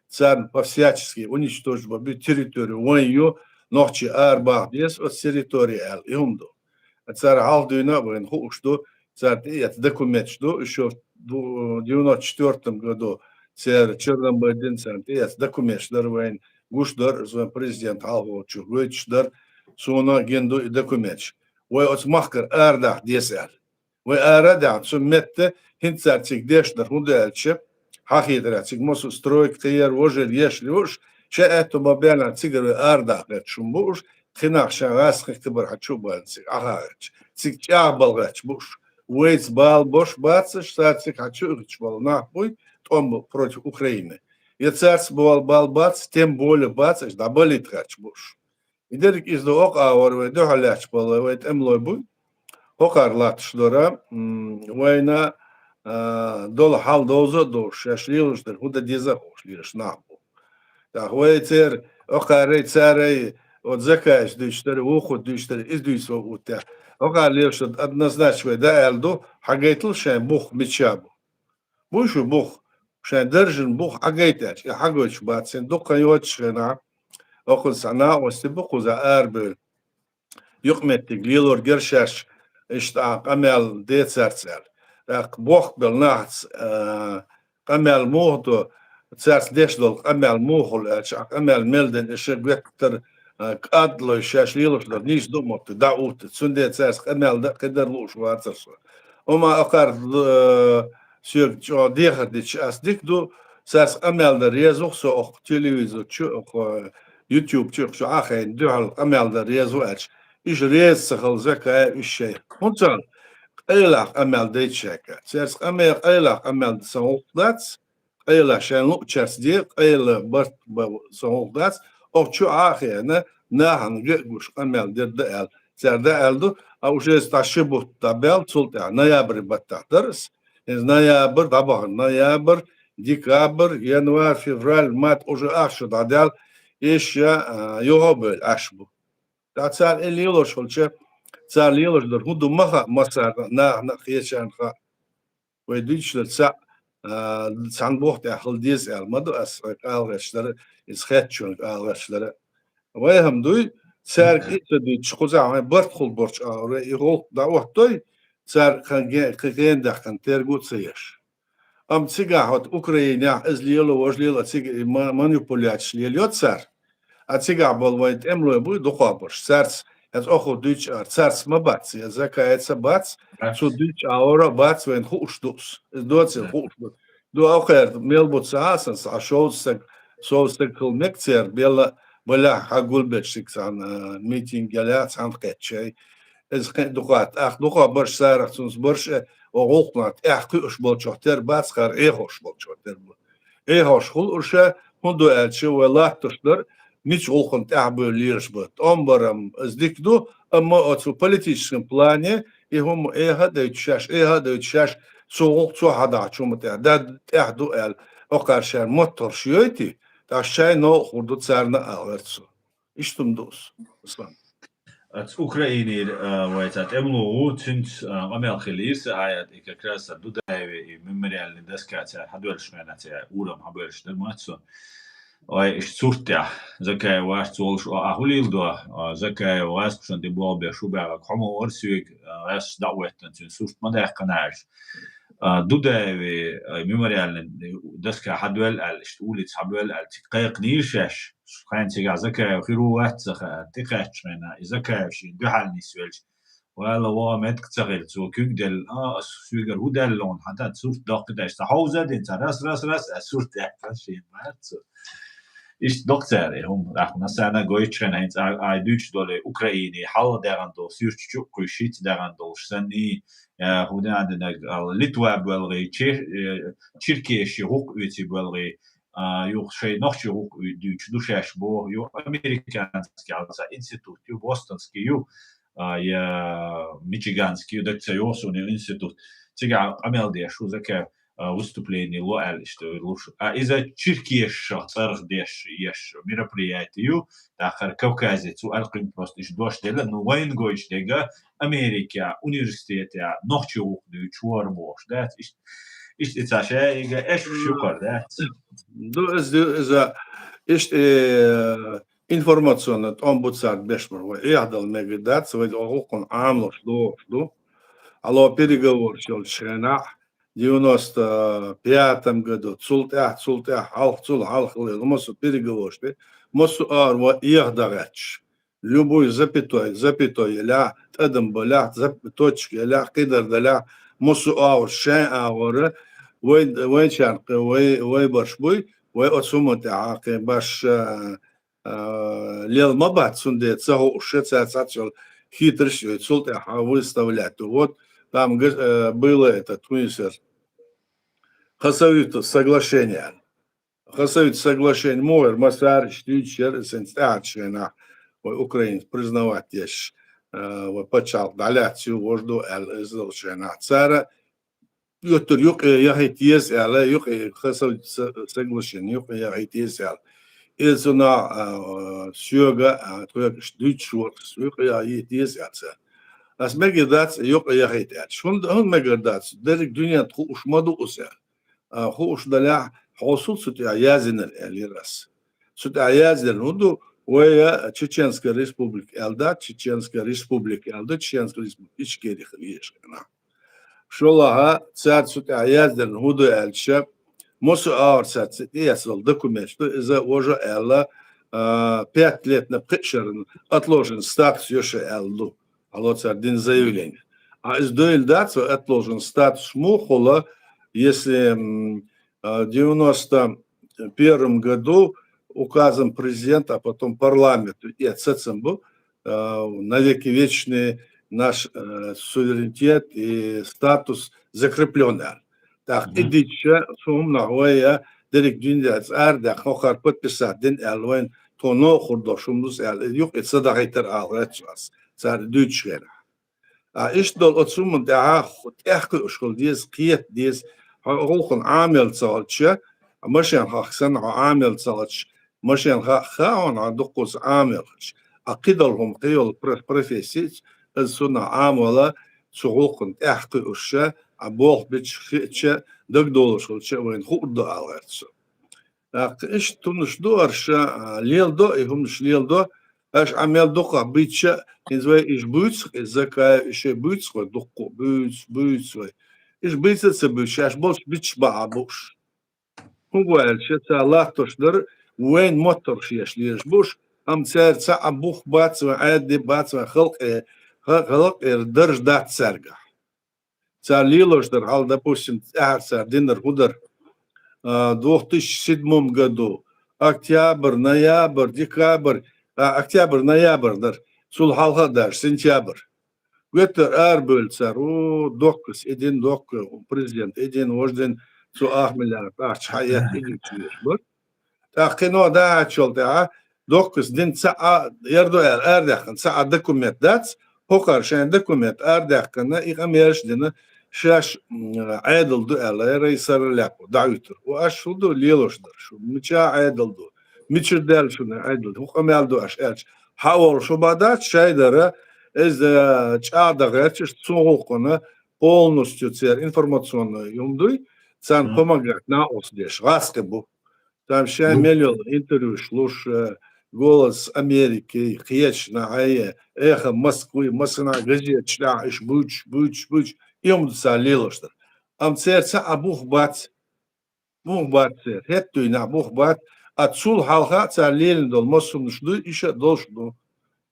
царна по-всячески уничтожить бан бу территорию, вайн ю, нохчий арабаха беза оцу территории аьлла, и хӀума ду. Цара хьалха дуьйна а вайна хууш ду, цара тӀеэцна документаш ду, уьш ду девяносто четвёртом году церан Черномырдин царна тӀеэцна документаш дара вайна, гуш дара, иза вайн президент хьалха волчух гойтуш дара, суна гина ду и документаш. Вай оцу махкара арадаха деза аьлла. Вай ара а даьхна, цу метта хӀинца цара цига деш дара, хӀунда аьлча, хьан хетарехь, цига массо а стройка кхиера, важа еш лууш, шайн аьтту ма баьллехь, цигара вай арадаха гӀерташ хӀума бууш, кхин нах шайн гӀаскхи кхибар хьан чу а баьлла цига Ӏаха гӀерташ. Цига чӀагӀбала гӀерташ бууш. Вайца бала бош бацаш, цара цига хьан чу а гӀерташ болу нах буй, тӀом бу против Украины. Я цаьрца бала, бала бац, тем более бацаш, дӀабалийта гӀерташ бууш. И дерриг иза ду, окъа агӀор вай дуьхьал лаьтташ бала вай тӀемалой буй. ХӀокхара латташ дара, м, вайна, а, долу хьал довза а довзуш, шаьш лелаш дара, хӀун дан деза а хууш лелаш нах бу. ТӀаккха вай церан, окхарай, царай, оцу Закаевс дуьйцуш дара, вукхо дуьйцуш дара, иза дуьйцу вай уттехь. Окхара лелаш дара, однозначно вай дан аьлла ду, хьагайтал шайн бух мича бу. Буй шу бух, шайн даржан бух хьагайта аьлча, и хьагойтуш бац, сан дуккха йоцуш хенахь, окхунца цхьа накъости бу кхуза арабевлла. Юкъаметтиг лелоргара шаьш иштта а къамел де цаьрца аьлла. ТӀаккха бохкабелла нахаца, а, къамел муха до, цаьрца деш долу къамел муха хуьлу аьлча, а къамел мел дина, и ши геттара, а, кӀадлой шаьш лелаш долу нийса ду а ма-, дӀа а утта. Цундела цаьрца къамел дан а кхидӀа лууш вацара со. Амма акхар, э, соьга чӀогӀа дехар дича ас дика ду, цаьрца къамел дан реза ву со, окху телевизор чу, окху YouTube чу, чу Ӏахайна дуьхьал къамел дан реза ву аьлча, уьш реза ца хилла закай уьш шайх. ХӀунда ца аьлла? къайлагӀа къамаьл дайта шайга. Церца къамаьл, къайлагӀа къамаьл сан гӀулакх дац, къайла шайн луъчарца де, къайла барт ба сан гӀулакх дац, оха чу Ӏа а хиъна, нахана гӀа а гуш къамаьл дергда аьлла. Цар да аьлла ду, а уже дӀа ши бутт дӀабаьлла, цул тӀехьа ноябрь баттахь дар из. Из ноябрь, дӀабахар ноябрь, декабрь, январь, февраль, март уже ах шу дӀадаьлла, иштта, а, юха а бевлла Ӏаш бу. ТӀаккха цар и лелош хилча, цар лелош дар хӀун ду ма хаьа массарна, нахана а, кхечарна а хаьа. Вай дуьйцуш дар цхьаъ, а, цхьана боху тӀехь хила деза аьлла ма ду ас, вай къалагӀерш дара, иза хеттачунга къалагӀерш дара. Вай хӀама дуй, цаьрга и ца дуьйцуш, кхузахь вайн барт хул борчу агӀор, и гӀуллакх дӀаоттадой, цаьрга кхин ге-, кхин гена даьккхина терго а ца еш. Амма цигахь хӀота Украинехь иза лело, важа лело, цига и ма-, манипуляцеш лелайо цара. А цигахь болу вайн тӀемалой буй дукхахбарш, цаьрца, хӀинца оха дуьйцуш ара, цаьрца ма бац, я Закаевца бац, цу дуьйцуш агӀора а бац, вайна хууш ду-кх. Иза доцийла хууш ду. Ду а кхерта, мел бу ца хаьа сан, цхьа шовзткъа стаг, шовзткъа стаг хила мега церан, белла балехь хьан гулбечдиг цхьана, а, митинг ялахь цхьаьна кхетчай. Иза кхин а дукха, тӀаккха дукхахбарш царах цунца барш а, о гӀуллакхна тӀехь кхуьуш болчух тера бац, хӀара Ӏехош болчух тера бу. Ӏехош хуьлу уьш, хӀунда аьлча вай латтош дара, мича гӀуллакхна тӀехь буьйлуш бу. ТӀом барам иза дика ду, амма оцу политическом плане и хӀума Ӏеха а дойтуш шаьш, Ӏеха а дойтуш шаьш, цу гӀуллакх цо хьадахьачу хӀума тӀехь, да-, тӀехь ду аьлла, окхара шайн моттарш йойтий, тӀаккха шайн новкъа хир ду царна а, аьлла вара цо. Иштта хӀума ду-кх, Руслан. Оцу Украинера, а, вай цхьа тӀемало ву, цуьнца, а, къамел хилира сан, а, и как раз сан Дудаеве и мемориальный доска цара хьадоьллуш хенахь, цара урам хьабоьллуш дара ма цунна. Вай иштта сурт тӀехь, Закаев вац цо волуш, а, хӀун леладо, а, Закаев гӀазкхашна тӀе болх беш хӀун баьгӀа, хьо ма вара соьга, а, гӀаьсса дӀа а хӀоьттина, цуьнан сурт ма даьккхина аьлла. А, Дудаеве, а, мемориальный доска хьадоьлла аьлла, иштта улица хьабоьлла аьлла, цига кхайкхинера шаьш. Хьайна цигахь Закаев хир ву вац ца хаьа, тӀекхаьччу хенахь, и Закаев шена дуьхьал нисвелча, вала ваха меттиг ца хилла, цо куьг делла, а, ас соьгара хӀун даьлла хьуна, хьан тӀе сурт доккхий деш, цхьа хьовза а дина, цхьа раз, раз, раз, ас сурт даьккхина шена, баьхна цо. Иштта доккха цара, э, хӀума, ахь массарна а гойтуш хенахь, хӀинца а, а дуьйцуш долу Украине хьалха даьхна долу суьрташ чу а кхуьйсуш, хӀинца даьхна долуш санна, я, хӀун а динарг, а, Литва боьлгӀий, чер-, э, черкешийн гӀуллакх оьций боьлгӀий, а, юха шайн нохчийн гӀуллакх дуьйцуш ду шаьш боху, юха американский цхьа институт ю, бостонский ю, а, я мичиганский ю, дага ца йогӀу суна ю институт. Цигахь къамел деш ву Закаев, а, выступление ло аьлла иштта луш. А иза черкешех цӀарах деш, еш мероприятие ю, тӀаккха Кавказе цу аьлла кхин просто иштта дош делла, ну, вайна гойтуш дерг Америкехь, университетехь, нохчийн гӀуллакх дуьйцуш вара бохуш, дац? Иштта, иштта и ца шаьига эшпаш юкъара, дац? Ду иза, ду иза, иштта, э, информационный тӀом бу цара беш бар. Вай эхь дала мегар дац, вай гӀуллакхана Ӏамалш дохуш ду. Хьалха переговораш йолчу хенахь, девяносто пятом году, цул тӀаьхьа, цул тӀаьхьа, хьалха, цул хьалха хилла массо а переговораш бу, массо а агӀор вай эхь дан гӀерташ. Любой запятой, запятой елахь, тӀадам балахь, зап-, точка елахь, кхидар далахь, массо а агӀор, шайн агӀора, вай, вайчарна кхин вай, вай барш буй, вай оцу хӀуманна тӀехь кхин баш, а, а, лела ма бац, цундела ца хууш, цара цхьацца йолу хитраш а йой, цул тӀаьхьа выставлять ду. Вот, там, га-, э, было это, тхуьнисар, Хасавюртов соглашение. Хасавюртов соглашение муха яра, массара а иштта дуьйцуш яра, иза хӀинца тӀаьхьарчу хенахь вай Украинца признавать деш, э, вай пачхьалкх дӀалаьцна ю, важа ду аьлла, иза долчу хенахь. Цара юьттара юкъе яхийта еза аьлла, юкъе Хасавюртов со-, соглашение юкъе яхийта еза аьлла. Иза цунах, а, соьга, а, тхоьга иштта дуьйцуш вара, юкъе яхийта еза аьлла цара. Ас мегар дац юкъе яхийта аьлча. ХӀунда, хӀунда мегар дац? Дерриг дуьненна хууш ма ду иза аьлла. А, хууш далахь, хьо сул цу тӀехь яздинарг аьллера ас. Цу тӀехь яздинарг хӀун ду? Вай Чеченская республика аьлла дац, Чеченская республика аьлла ду, Чеченская республика Ичкери хила езаш хенахь. ШолгӀа, цара цу тӀехь яздинарг хӀун ду аьлча, массо а агӀор цара тӀеэцна долу документаш ду, иза важа аьлла, а, пять лет на пхи шарна отложен статус йо ша аьлла ду. Хьалха цара дина заявление. А иза дуьйла дац, отложен статус муха хуьлу, если, м, а, девяносто первом году указом президента, а потом парламентом эцна сацам бу, а, навеки вечные наш, э, суверенитет и статус закреплён аьлла. ТӀаккха и дича, цу хӀуманах вай дерриг дуьненца арадаьккха, хӀокхар подписать дина аьлла вайна, тхона новкъа хургдолуш хӀума ду-кх аьлла, юкъа и ца дахийтар ала гӀерташ аз, цара и дуьйцучу хенахь. А иштта долу оцу хӀуманна тӀаьхьа тӀаьхьакхуьуш хила деза, кхета деза, хьо гӀуллакхана Ӏамаелла ца хилча, машен хахка санна хьо Ӏамаелла ца хилча, машен хаа, хаа хьуна хьо дуккхаза Ӏамаелла хилча. А кхидолу хӀума, кхийолу про-, профессия, иза цунах Ӏамавала, цу гӀуллакхана тӀаьхьакхуьуш, а болх бича, хиъча, дагадовлуш хилча, вайна хуур ду ала гӀерта со. ТӀаккха иштта хӀуманаш ду аша, а, леладо, и хӀуманаш леладо, аша Ӏа мел дукхах буьйцуш, хӀинца вай иша буьйцу-кх, и Закаев, и шайн буьйцу-кх вай дуккха, буьйцу, буьйцу вай. Иша буьйца а ца буьйцуш, шаьш болчу бича бахьа бууш. ХӀунда аьлча, цара латтош дара, вайна моттаргӀа шаьш лелаш бууш, амма цара цхьа а бух бац вайн, Ӏаьдал бац вайн, халкъе-, ха-, халкъера дарж дац цаьргахь. Цара лелош дара хьал, допустим, тӀаьхьара цара динарг хӀун дара? А, двух тысячи седьмом году, октябрь, ноябрь, декабрь, а, октябрь, ноябрь дара. Цул хьалха а даьлча, сентябрь. Гуттар а арабевлла цара, о, доккхас и дина, доккха президент и дина, важа дина, цу ах миллиард ахча хьаэцна, и дуьйцуш бара. ТӀаккха кхин а дӀахьаьжчул тӀаьхьа, доккхас дина цхьа а, яр ду аьлла, арадаьккхина цхьа а документ дац, хӀокхара шайн документ арадаьккхина, и къамелаш а дина, шаьш, м, Ӏаьдал ду аьлла, яра и сарралаьппо дӀахӀуьттура. О, аш хӀун ду лелош дара шу? Мичахь Ӏаьдал ду? Мичара даьлла шуна Ӏаьдал? ХӀун къамел ду аш аьлча? Хьа а волуш хӀума дац, шайн дара, иза чӀагӀдан гӀерташ, цу гӀуллакхана полностью церан информационный юм дуй, царна помогать накъосташ деш, гӀазкхи бу. Там шайн мел йолу интервьюш луш, э, «Голос Америки», кхечу нахье, «Эхо Москвы», массанхьа газеташ тӀехь иша буьйцуш, буьйцуш, буьйцуш, и хӀума ду цара лелош дара. Амма церан цхьа а бух бац, бух бац церан, хӀетта дуьйна бух бац, а цул хьалха а цара лелийна долу массо а хӀуманаш дуй, иша а долуш ду.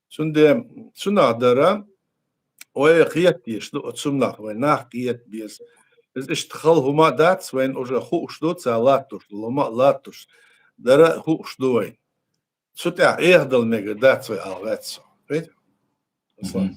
Цундела цунах дара, вай кхета дезаш ду, оцу хӀуманах вай нах кхета беза. Иза иштта хала хӀума а дац, вайна уже хууш ду, цара латтош, лома а латтош, дара а хууш ду вайна. Цу тӀехь эхадала мегар дац вай ала гӀерта со. Хета? Аслан.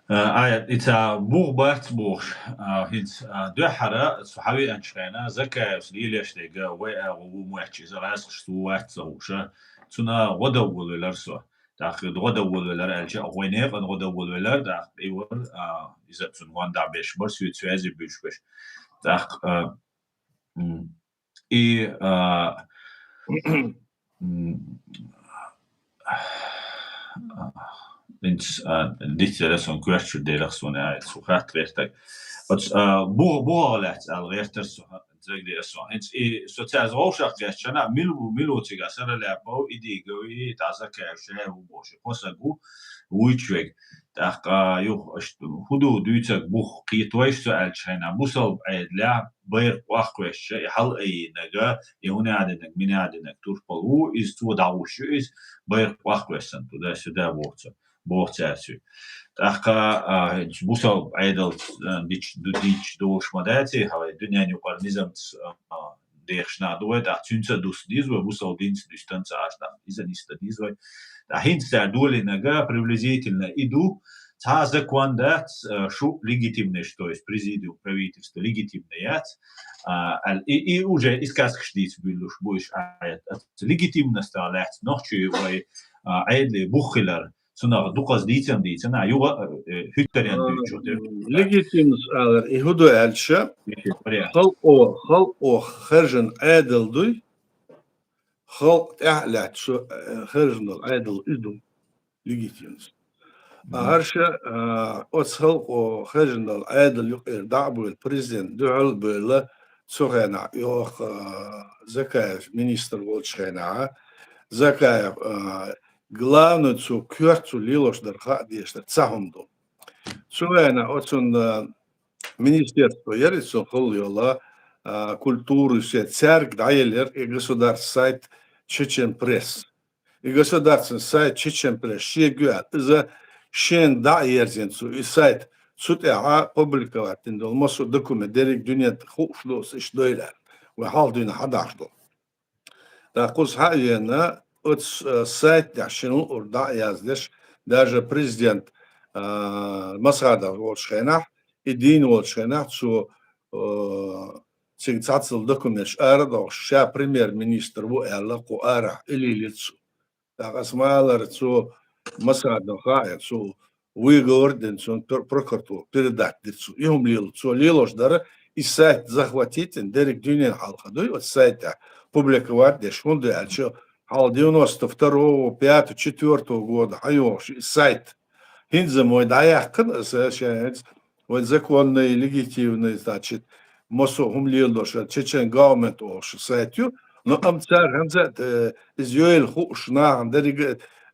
А, ай, и ца бух бац бохуш, а, хӀинца, а, дуьххьара, со хьан веанчу хенахь, Закаевс лелош дерг вай агӀо ву моьттуш, иза гӀазкхашца ву вац ца хууша, цунна гӀо дан волавелар со. ТӀаккха гӀо дан волавелар аьлча, вай некъан гӀо дан волавелар, тӀаккха и вара, а, иза цунна гӀондахь беш бара, соьца связи буьйцуш беш. ТӀаккха, а, м, и, а, м, хӀинца, а, дицдара сан коьртачуьра делахь суна, а, цу хатта гӀертарг. Оцу, а, буха-, бухах лаьцна аьлла гӀертара со, зегде а со. ХӀинца и со цаьрца вовшах гӀертачу хенахь, мила ву, мила ву цигахь сарралаьппа ву, и дийга ву, и тӀаккха Закаев шаьра ву бохуш, кхо саг ву, вуьйцуш верг. ТӀаккха юха аша хӀун ду дуьйцург, бух кхета вайша со аьлча хенахь, бусалба Ӏедалехь байракх охьакхоьссича, и хьалаайинарг, и хӀунда динарг, мила динарг турпал ву, иза цо дӀагӀуш ю иза, байракх охьакхоьссина туда-сюда боху цо, боху цаьрца. ТӀаккха, а, бусалба Ӏедалца, а, дич-, ду-, дийцча долуш ма дац, хьан вай дуьненаюкъара низамца, а, дехаш нах ду вай, тӀаккха цуьнца а дуста деза вай, бусалба динца дуьстина ца Ӏаш нах, иза нисдан деза вай. ТӀаккха хӀинца цара долийнарг приблизительно и ду, цхьа а закон дац, а, шу легитимный, то есть президиум, правительство легитимный яц. А, аьлла, и, и уже и сказкаш дийца буьйлуш бу уьш, а, легитимностах лаьцна нохчий вай, а, Ӏедале бух хилар, цунах дукхаза дийцам дийцина, юха, э, хӀуьттаренна дуьйцуш дерг. Легитимность алар, и хӀун ду аьлча, халкъо, халкъо хержина Ӏедал дуй, халкъ тӀаьхьа лаьтташ, э, хержина долу Ӏедал и ду, легитимность. А хӀара ша, а, оцу халкъо хержина долу Ӏедал юкъера дӀа а бевлла, президент дуьхьал а бевлла, цу хенахь, йоху, а, Закаев министр волчу хенахь, Закаев, а, главный цо коьрта цо лелош дара хаа дезаш дара, цхьа хӀума ду. Цу хенахь оцунна министерство яра, и цунна хала йолу, а, культуры, все, цаьрга дӀаеллера и государственный сайт Чечен Пресс. И государственный сайт Чечен Пресс шега ю аьлла, иза шена дӀа а ерзийна цо, и сайт, цу тӀехь публиковать дина долу массо а документ, дерриг дуьнен хууш ду, иштта дойла аьлла. Вай хьалха дуьйна хьадахьаш долу. ТӀаккха кхуза хьа а веана, оцу, э, сайта тӀехь шена луург дӀа а яздеш, даже президент, а, Масхадов волчу хенахь, и дийна волчу хенахь цо, а, цига цхьацца документаш ара а дохуш, ша премьер-министр ву аьлла, кху арахь, и лелира цо. ТӀаккха ас ма-аллара, цо Масхадов хаьа, цо выговор дина, цунна пр-, прокуратура передать дира цо. И хӀума лела, цо лелош дара, и сайт захватить дина, дерриг дуьненан хьалха дуй, оцу сайтехь публиковать деш, хӀунда аьлча, хьалха девяносто второго, пятого, четвёртого года хьайогӀуш и сайт. ХӀинца вай дӀаяьккхина аса шайн хӀинца, вай законный, легитимный, значит, массо а хӀума леладеш, чечен гавмент олуш сайт ю, но амма цара хӀинца а, э, иза йойла хууш нахана дерриг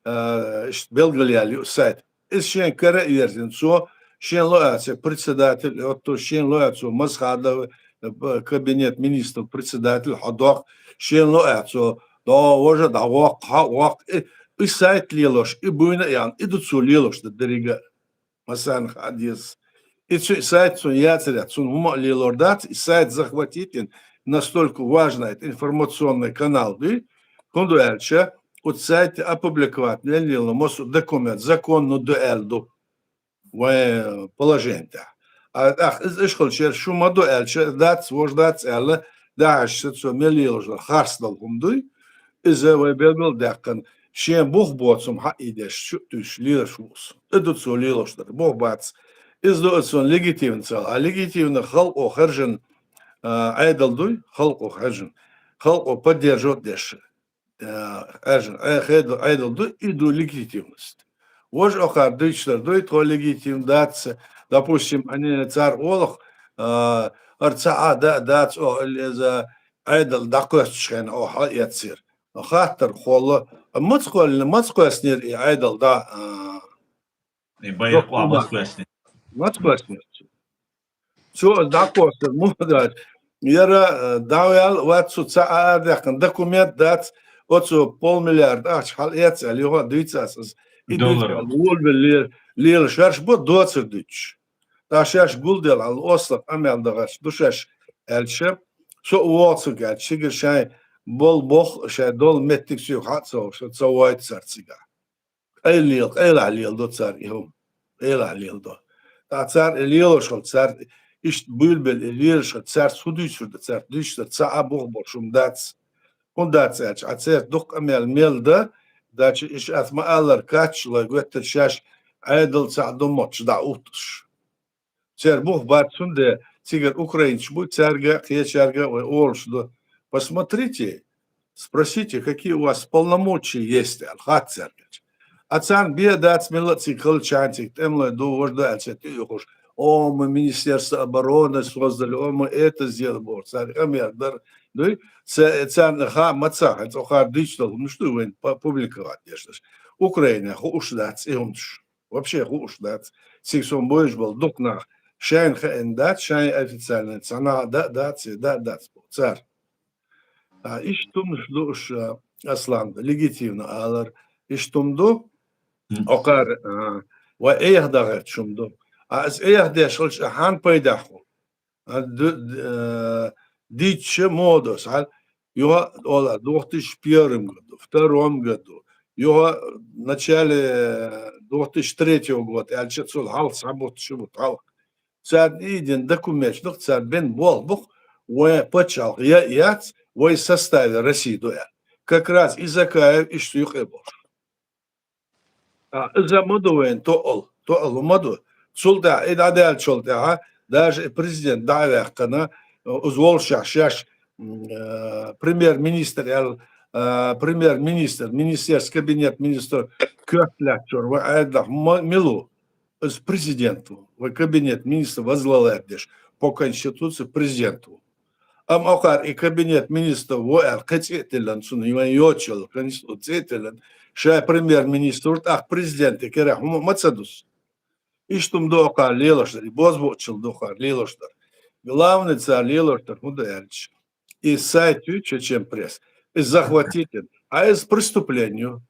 а, э, иштта белгалъяьлла ю сайт. Иза шен кара а верзина, цо шен лоаьцу председатель, отту шен лоаьцу Масхадов, э, кабинет министров председатель хьо доккху, шен лоаьцу, до, важа дӀа воккху, хьо воккху, и, и сайт лелош, и буйна а яхна, и ду цо лелош дан деррига а. Масана хаа деза. И цу сайт цунна яцарехь, цунна хӀума а лелор дац, и сайт захватить дина, настолько важный это информационный канал дуй, хӀунда аьлча, оцу сайте опубликовать мел лела массо а документ, законно ду аьлла ду вайн положени тӀехь. А тӀаккха иза иштта хилча, шу ма ду аьлча, дац, важа дац аьлла, дахьаш цо мел лелаш дар харц долу хӀума дуй, иза вай белгал а даьккхина, шен бух боцу хӀума хьаийдеш, чу а туьйсуш лелаш ву аса. И ду цо лелош дар, бух бац. Иза ду аса цунна легитимно цал. А легитимно халкъо хержина, а, Ӏедал дуй, халкъо хержина. Халкъо поддерживать деш, а, хержина, Ӏе-, хеда-, Ӏедал ду, и ду легитимность. Важа окхара дуьйцуш дар дуй, тхо легитим дац, допустим, они цара олах, а, ара ца а да-, дац оха, или иза Ӏедал дӀакхоьссучу хенахь оха хьалаэццера. Хаттар холла, а маца кхоьллина, маца кхоьссинера и Ӏедал дӀа, а, И байракъ а маца кхоьссинера? Маца кхоьссинера цо? Цо дӀакхоссар муха дац. Яра, а, дӀаваьлла вац цу ца а арадаьккхина документ дац, оцо полмиллиарда ахча хьалаэцци аьлла, юха а дуьйцу аса иза. И дуьйцу аьлла, волавелла лела, лела шаьш бу доцар дуьйцуш. ТӀаккха шаьш гулделла хьал ослах къамел дахарш ду шаьш аьлча, со а вогӀу цуьнга аьлча, цигара шайн болу боху, шайн долу меттиг соьга хьа а ца хууш, ца войту цара цигахь. Къайла лела, къайлахь леладо цара и хӀума. Къайлахь леладо. ТӀаккха цара и лелош хилча, цара иштта буьйлабелла и лелаш хилча, цаьрца хӀун дуьйцур ду, цаьрца дуьйцуш дар ца а бух болуш хӀума дац. ХӀунда дац аьлча, Ӏа церан дукха къамел мел дан, дача иша ас ма-аллара кхаччалой гоьттира шаьш Ӏедал цхьаъ ду мотташ дӀа уттуш. Церан бух бац, цундела цигара украинцаш бу, цаьрга а, кхечаьрга а вай олуш ду. Посмотрите, спросите, какие у вас полномочия есть, аьлла, хац цаьрга. А царна бен дац мелла а цига хилчарна, цига тӀемалой ду, важа ду аьлла, цаьрга тӀе а юхуш, о, мы Министерство обороны создали, о, мы это сделали, боху, цара къамел дар, дуй? Ца-, царна хаа ма ца, хьан цӀа хаар дийчу долу, ну что, вайн п-, публиковать деш даш. Украинехь хууш дац и хӀумаш. Вообще хууш дац. Цига суна бовзаш болу дукха нах шайна хиъна дац, шайн официальный цхьана а да а дац, я да а дац боху цара. А, иштта хӀуманаш ду уьш, а, Аслан, легитимно алар, иштта хӀума ду, окхара, а, вай Ӏеха дахарчу хӀума ду. А аса Ӏеха деш хилча, а хьан пайдехь хуьлу? А, д-, д-, э, дийцча муха до аса, юха ола две тысячи первом году, втором году, юха в начале, э, две тысячи третьего года, аьлча цул хьалха схьабутта, ши бутт хьалха. Царна ийдина документаш ду-кх, цара бен болх бу-кх, вайн пачхьалкх я а яц, вай составе России ду аьлла. Как раз и Закаев иштта юкъе болуш. А, иза ма ду вайн тоъал, тоъал ма ду. Цул тӀаьхьа, и дӀадаьллачул тӀаьхьа, даже и президент дӀа а ваьккхина, иза волушехь шаьш, м, э, премьер-министр аьлла, э, премьер-министр, министерский кабинет министр коьрта лаьттачуьра вай Ӏедалахь ма-, мила ву? Иза президент ву, вай кабинет министр возглавлять деш, по конституции президент ву. Амма окхара и кабинет министр ву аьлла, кхин цӀе а тиллина, цунна вайн йоцуш йолу Конституци цӀе а тиллина, ша премьер-министр ву, тӀаккха президенте керахь хӀума а ма ца дусу. Иштта хӀума ду окхара лелош дар, и бозбуунчалла ду окхара лелош дар. Главный цара лелош дар хӀун ду аьлча, и сайт ю Чечен Пресс, и захватить дина. А иза преступление ю.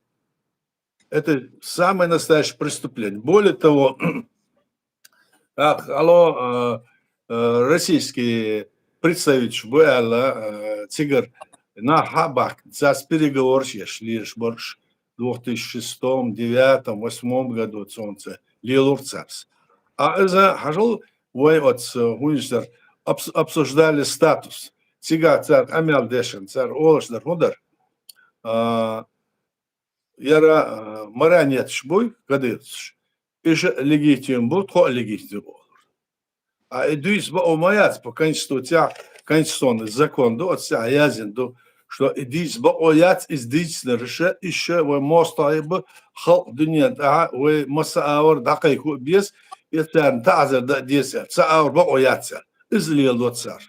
Это самое настоящее преступление. Более того, ах, алло, э, э, российский представитель бу аьлла, э, цигара нах хьа а бахкина, цаьрца переговораш еш лелаш бараш две тысячи шестом, девятом, восьмом году цунца. лелор царца. А иза хьажал вай оцу хӀунаш дара, обс-, обсуждали статус. Цигахь цара къамел дешна, цара олуш дара, хӀун дара? А, яра, а, марионеташ буй, кадыровцаш. Иша легитим бу, тхо а легитим бу олура. А и дуьйцу бакъо ма яц по конституцехь, конституционный закон ду, оццехь яздина ду, что и дийца бакъо яц, иза дийцинарша, иша вай мостагӀий бу, халкъ дуьнен тӀехь вай масса агӀор дӀакхайко а беза, и царна таӀзар дан а деза аьлла. Ца агӀор бакъо яц аьлла. Иза леладо цара.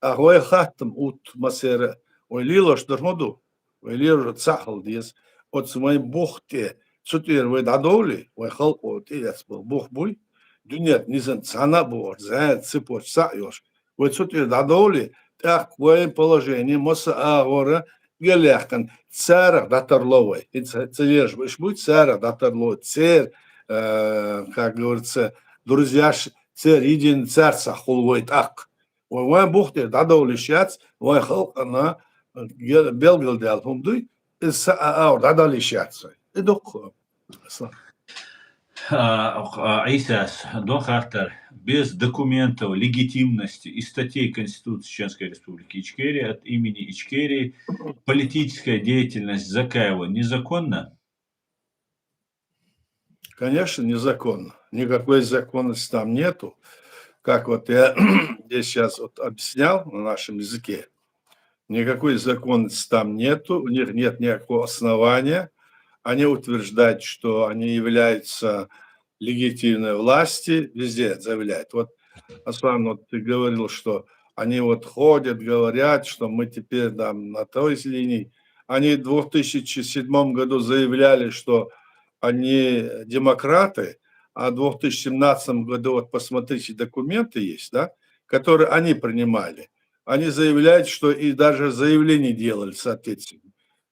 Ах, вай хаттам утта масера, вай лелош дар хӀун ду? Вай лелош цхьаъ хила деза. Оцу вайн бух тӀе, цу тӀера вай дӀадовлий, вай халкъо тӀеэцна болу бух буй, дуьненна низан цхьаьна а бохуш, зӀе цепочка схьа а йолуш, вай цу тӀера дӀадовлий, тӀаккха вайн положение масса агӀора гӀелъяьккхина, царах дӀатарло вай. ХӀинца ца лелаш бу, иш буй, царах дӀатарло, церан, э, как говорится, друзьяш, церан единый царцахь хуьлу вай тӀаккха. Вай вайн бух тӀера дӀадовлуш яц, вайн халкъана гел-, белгалдаьлла хӀума дуй, иза ца а агӀор дӀадалуш яц вай. И дуккха. А, а, Ӏийсас, дон хаттар, без документов легитимности и статей Конституции Чеченской Республики Ичкерия от имени Ичкерии политическая деятельность Закаева незаконна? Конечно, незаконно. Никакой законности там нету. Как вот я здесь сейчас вот объяснял на нашем языке, никакой законности там нету, у них нет никакого основания. Они утверждают, что они являются легитимной власти, везде заявляют. Вот, Аслан, вот ты говорил, что они вот ходят, говорят, что мы теперь там на той линии. Они в две тысячи седьмом году заявляли, что они демократы, а в две тысячи семнадцатом году, вот посмотрите, документы есть, да, которые они принимали. Они заявляют, что и даже заявление делали соответственно,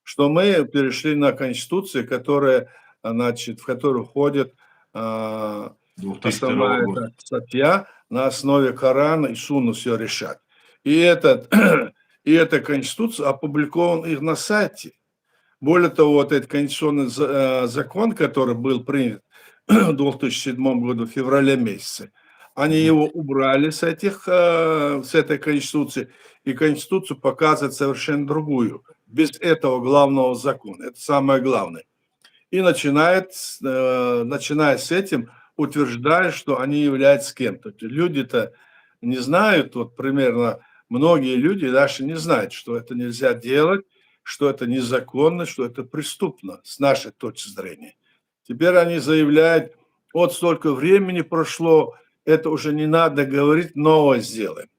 что мы перешли на конституцию, которая, значит, в которую входит, а, две тысячи второго основная года. Эта статья на основе Корана и Сунны все решать. И этот, и эта конституция опубликована их на сайте. Более того, вот этот конституционный за-, э, закон, который был принят в две тысячи седьмом году в феврале месяце, они его убрали с этих, э, с этой конституции, и конституцию показывают совершенно другую, без этого главного закона. Это самое главное. И начинает, э, начиная с этим, утверждает, что они являются кем-то. Люди-то не знают, вот примерно многие люди даже не знают, что это нельзя делать, что это незаконно, что это преступно с нашей точки зрения. Теперь они заявляют, вот столько времени прошло, это уже не надо говорить, новое сделаем.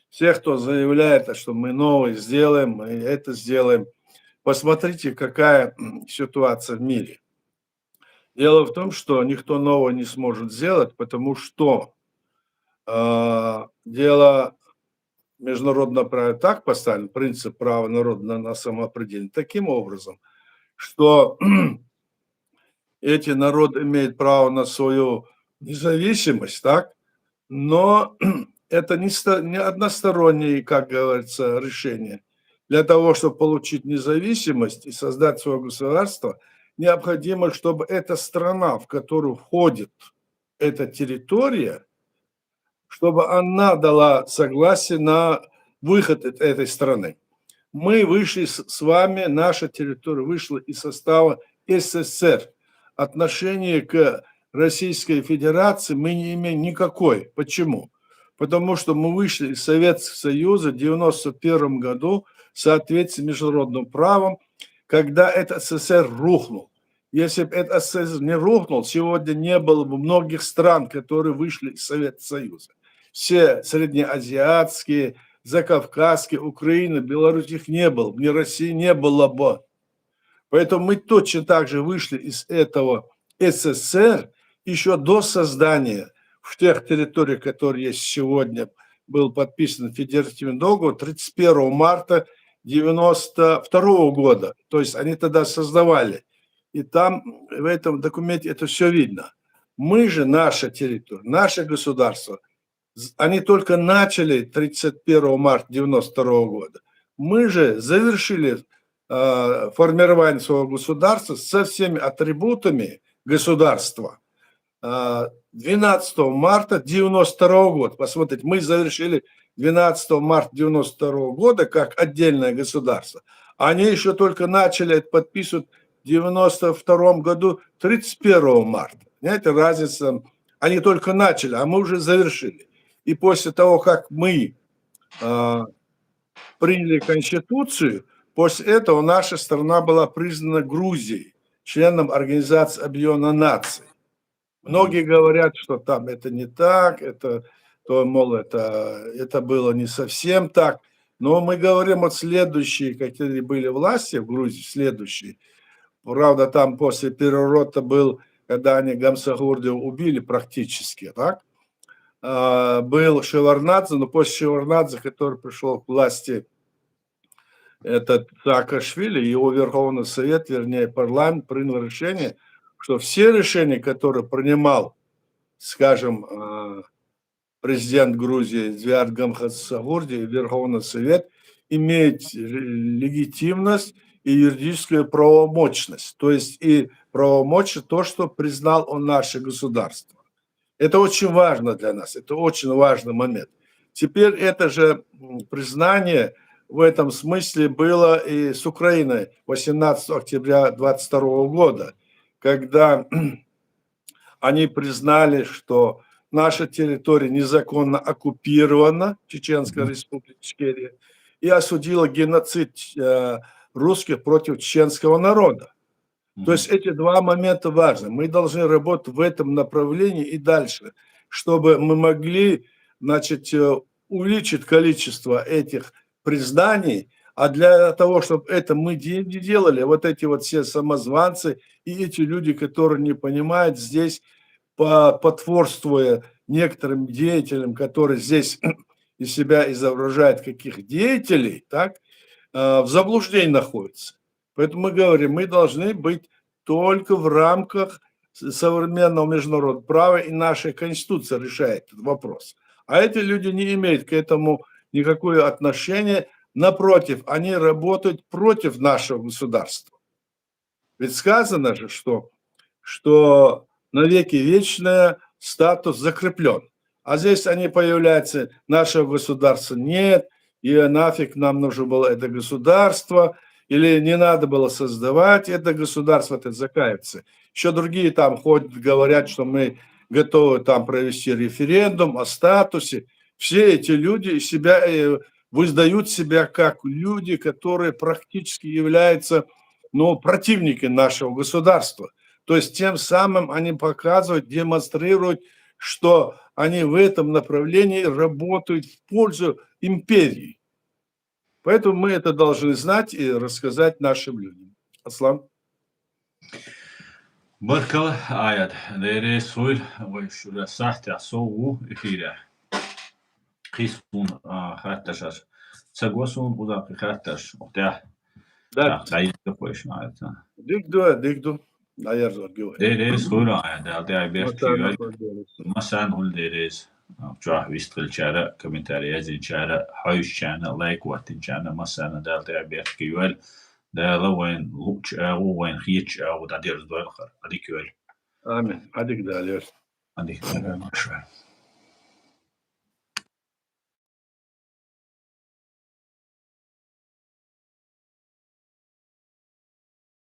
Все, кто заявляет, что мы новое сделаем, мы это сделаем, посмотрите, какая, м, ситуация в мире. Дело в том, что никто нового не сможет сделать, потому что, а, дело международного права так поставлено, принцип права народа на, на самоопределение, таким образом, что эти народы имеют право на свою независимость, так? Но это не сто-, не одностороннее, как говорится, решение. Для того, чтобы получить независимость и создать своё государство, необходимо, чтобы эта страна, в которую входит эта территория, чтобы она дала согласие на выход от этой страны. Мы вышли с, с вами, наша территория вышла из состава С С С Р. Отношение к Российской Федерации мы не имеем никакой. Почему? Потому что мы вышли из Советского Союза в девяносто первом году в соответствии с международным правом, когда этот С С С Р рухнул. Если бы этот С С С Р не рухнул, сегодня не было бы многих стран, которые вышли из Советского Союза. Все среднеазиатские, закавказские, Украина, Беларусь, их не было, ни России не было бы. Поэтому мы точно так же вышли из этого С С С Р ещё до создания в тех территориях, которые есть сегодня, был подписан федеративный договор тридцать первого марта девяносто второго года. То есть они тогда создавали. И там в этом документе это всё видно. Мы же, наша территория, наше государство, з-, они только начали тридцать первого марта девяносто второго года. Мы же завершили, э, формирование своего государства со всеми атрибутами государства. а, двенадцатого марта девяносто второго года. Посмотрите, мы завершили двенадцатого марта девяносто второго года как отдельное государство. Они еще только начали это подписывать в девяносто втором году, тридцать первого марта. Понимаете, разница. Они только начали, а мы уже завершили. И после того, как мы а, приняли Конституцию, после этого наша страна была признана Грузией, членом Организации Объединенных Наций. Многие говорят, что там это не так, это, то, мол, это, это было не совсем так. Но мы говорим, вот следующие, какие были власти в Грузии, следующие. Правда, там после переворота был, когда они Гамсахурдиева убили практически, так? А, был Шеварднадзе, но после Шеварднадзе, который пришел к власти, этот Саакашвили, его Верховный Совет, вернее, парламент принял решение, что все решения, которые принимал, скажем, а, президент Грузии Эдуард Гамсахурди, Верховный Совет имеет легитимность и юридическую правомочность, то есть и правомочность то, что признал он наше государство. Это очень важно для нас, это очень важный момент. Теперь это же признание в этом смысле было и с Украиной восемнадцатого октября двадцать второго года, когда они признали, что наша территория незаконно оккупирована, Чеченская Республика Ичкерия, и осудила геноцид э, русских против чеченского народа. То есть эти два момента важны. Мы должны работать в этом направлении и дальше, чтобы мы могли, значит, э, увеличить количество этих признаний, а для того, чтобы это мы не делали, вот эти вот все самозванцы и эти люди, которые не понимают здесь, потворствуя некоторым деятелям, которые здесь из себя изображают каких деятелей, так, э, в заблуждении находятся. Поэтому мы говорим, мы должны быть только в рамках современного международного права, и наша Конституция решает этот вопрос. А эти люди не имеют к этому никакое отношения. Напротив, они работают против нашего государства. Ведь сказано же, что, что навеки вечное статус закреплен. А здесь они появляются, нашего государства нет, и нафиг нам нужно было это государство, или не надо было создавать это государство, это закаиваются. Еще другие там ходят, говорят, что мы готовы там провести референдум о статусе. Все эти люди себя э, выдают себя как люди, которые практически являются ну, противники нашего государства. То есть тем самым они показывают, демонстрируют, что они в этом направлении работают в пользу империи. Поэтому мы это должны знать и рассказать нашим людям. Аслан. Баркалла, Ӏаят. Деррис хуьлда вай шура сахьтехь со ву эфирехь. Кхин суна хатташ аш. Ца го суна кхузахь кхин хатташ. Охтя. Да. Дайда кхойшна Ӏаят. Диг ду, диг ду. Деррис хуьлда, Ӏаят, Дала тӀаьхьа беркате йойла. Массарна хуьлда деррис. Чохь вистхилчара, комментарий яздинчара, хьоьжучарна, лайк ваттинчарна, массарна Дала тӀаьхьа беркате йойла. Дала вайн луучу агӀо, вайн хетачу агӀо дӀадерзадойла хӀара. Ӏадика йойла. Амин. Ӏадика Дала йойла. Ӏадика Дала йойла.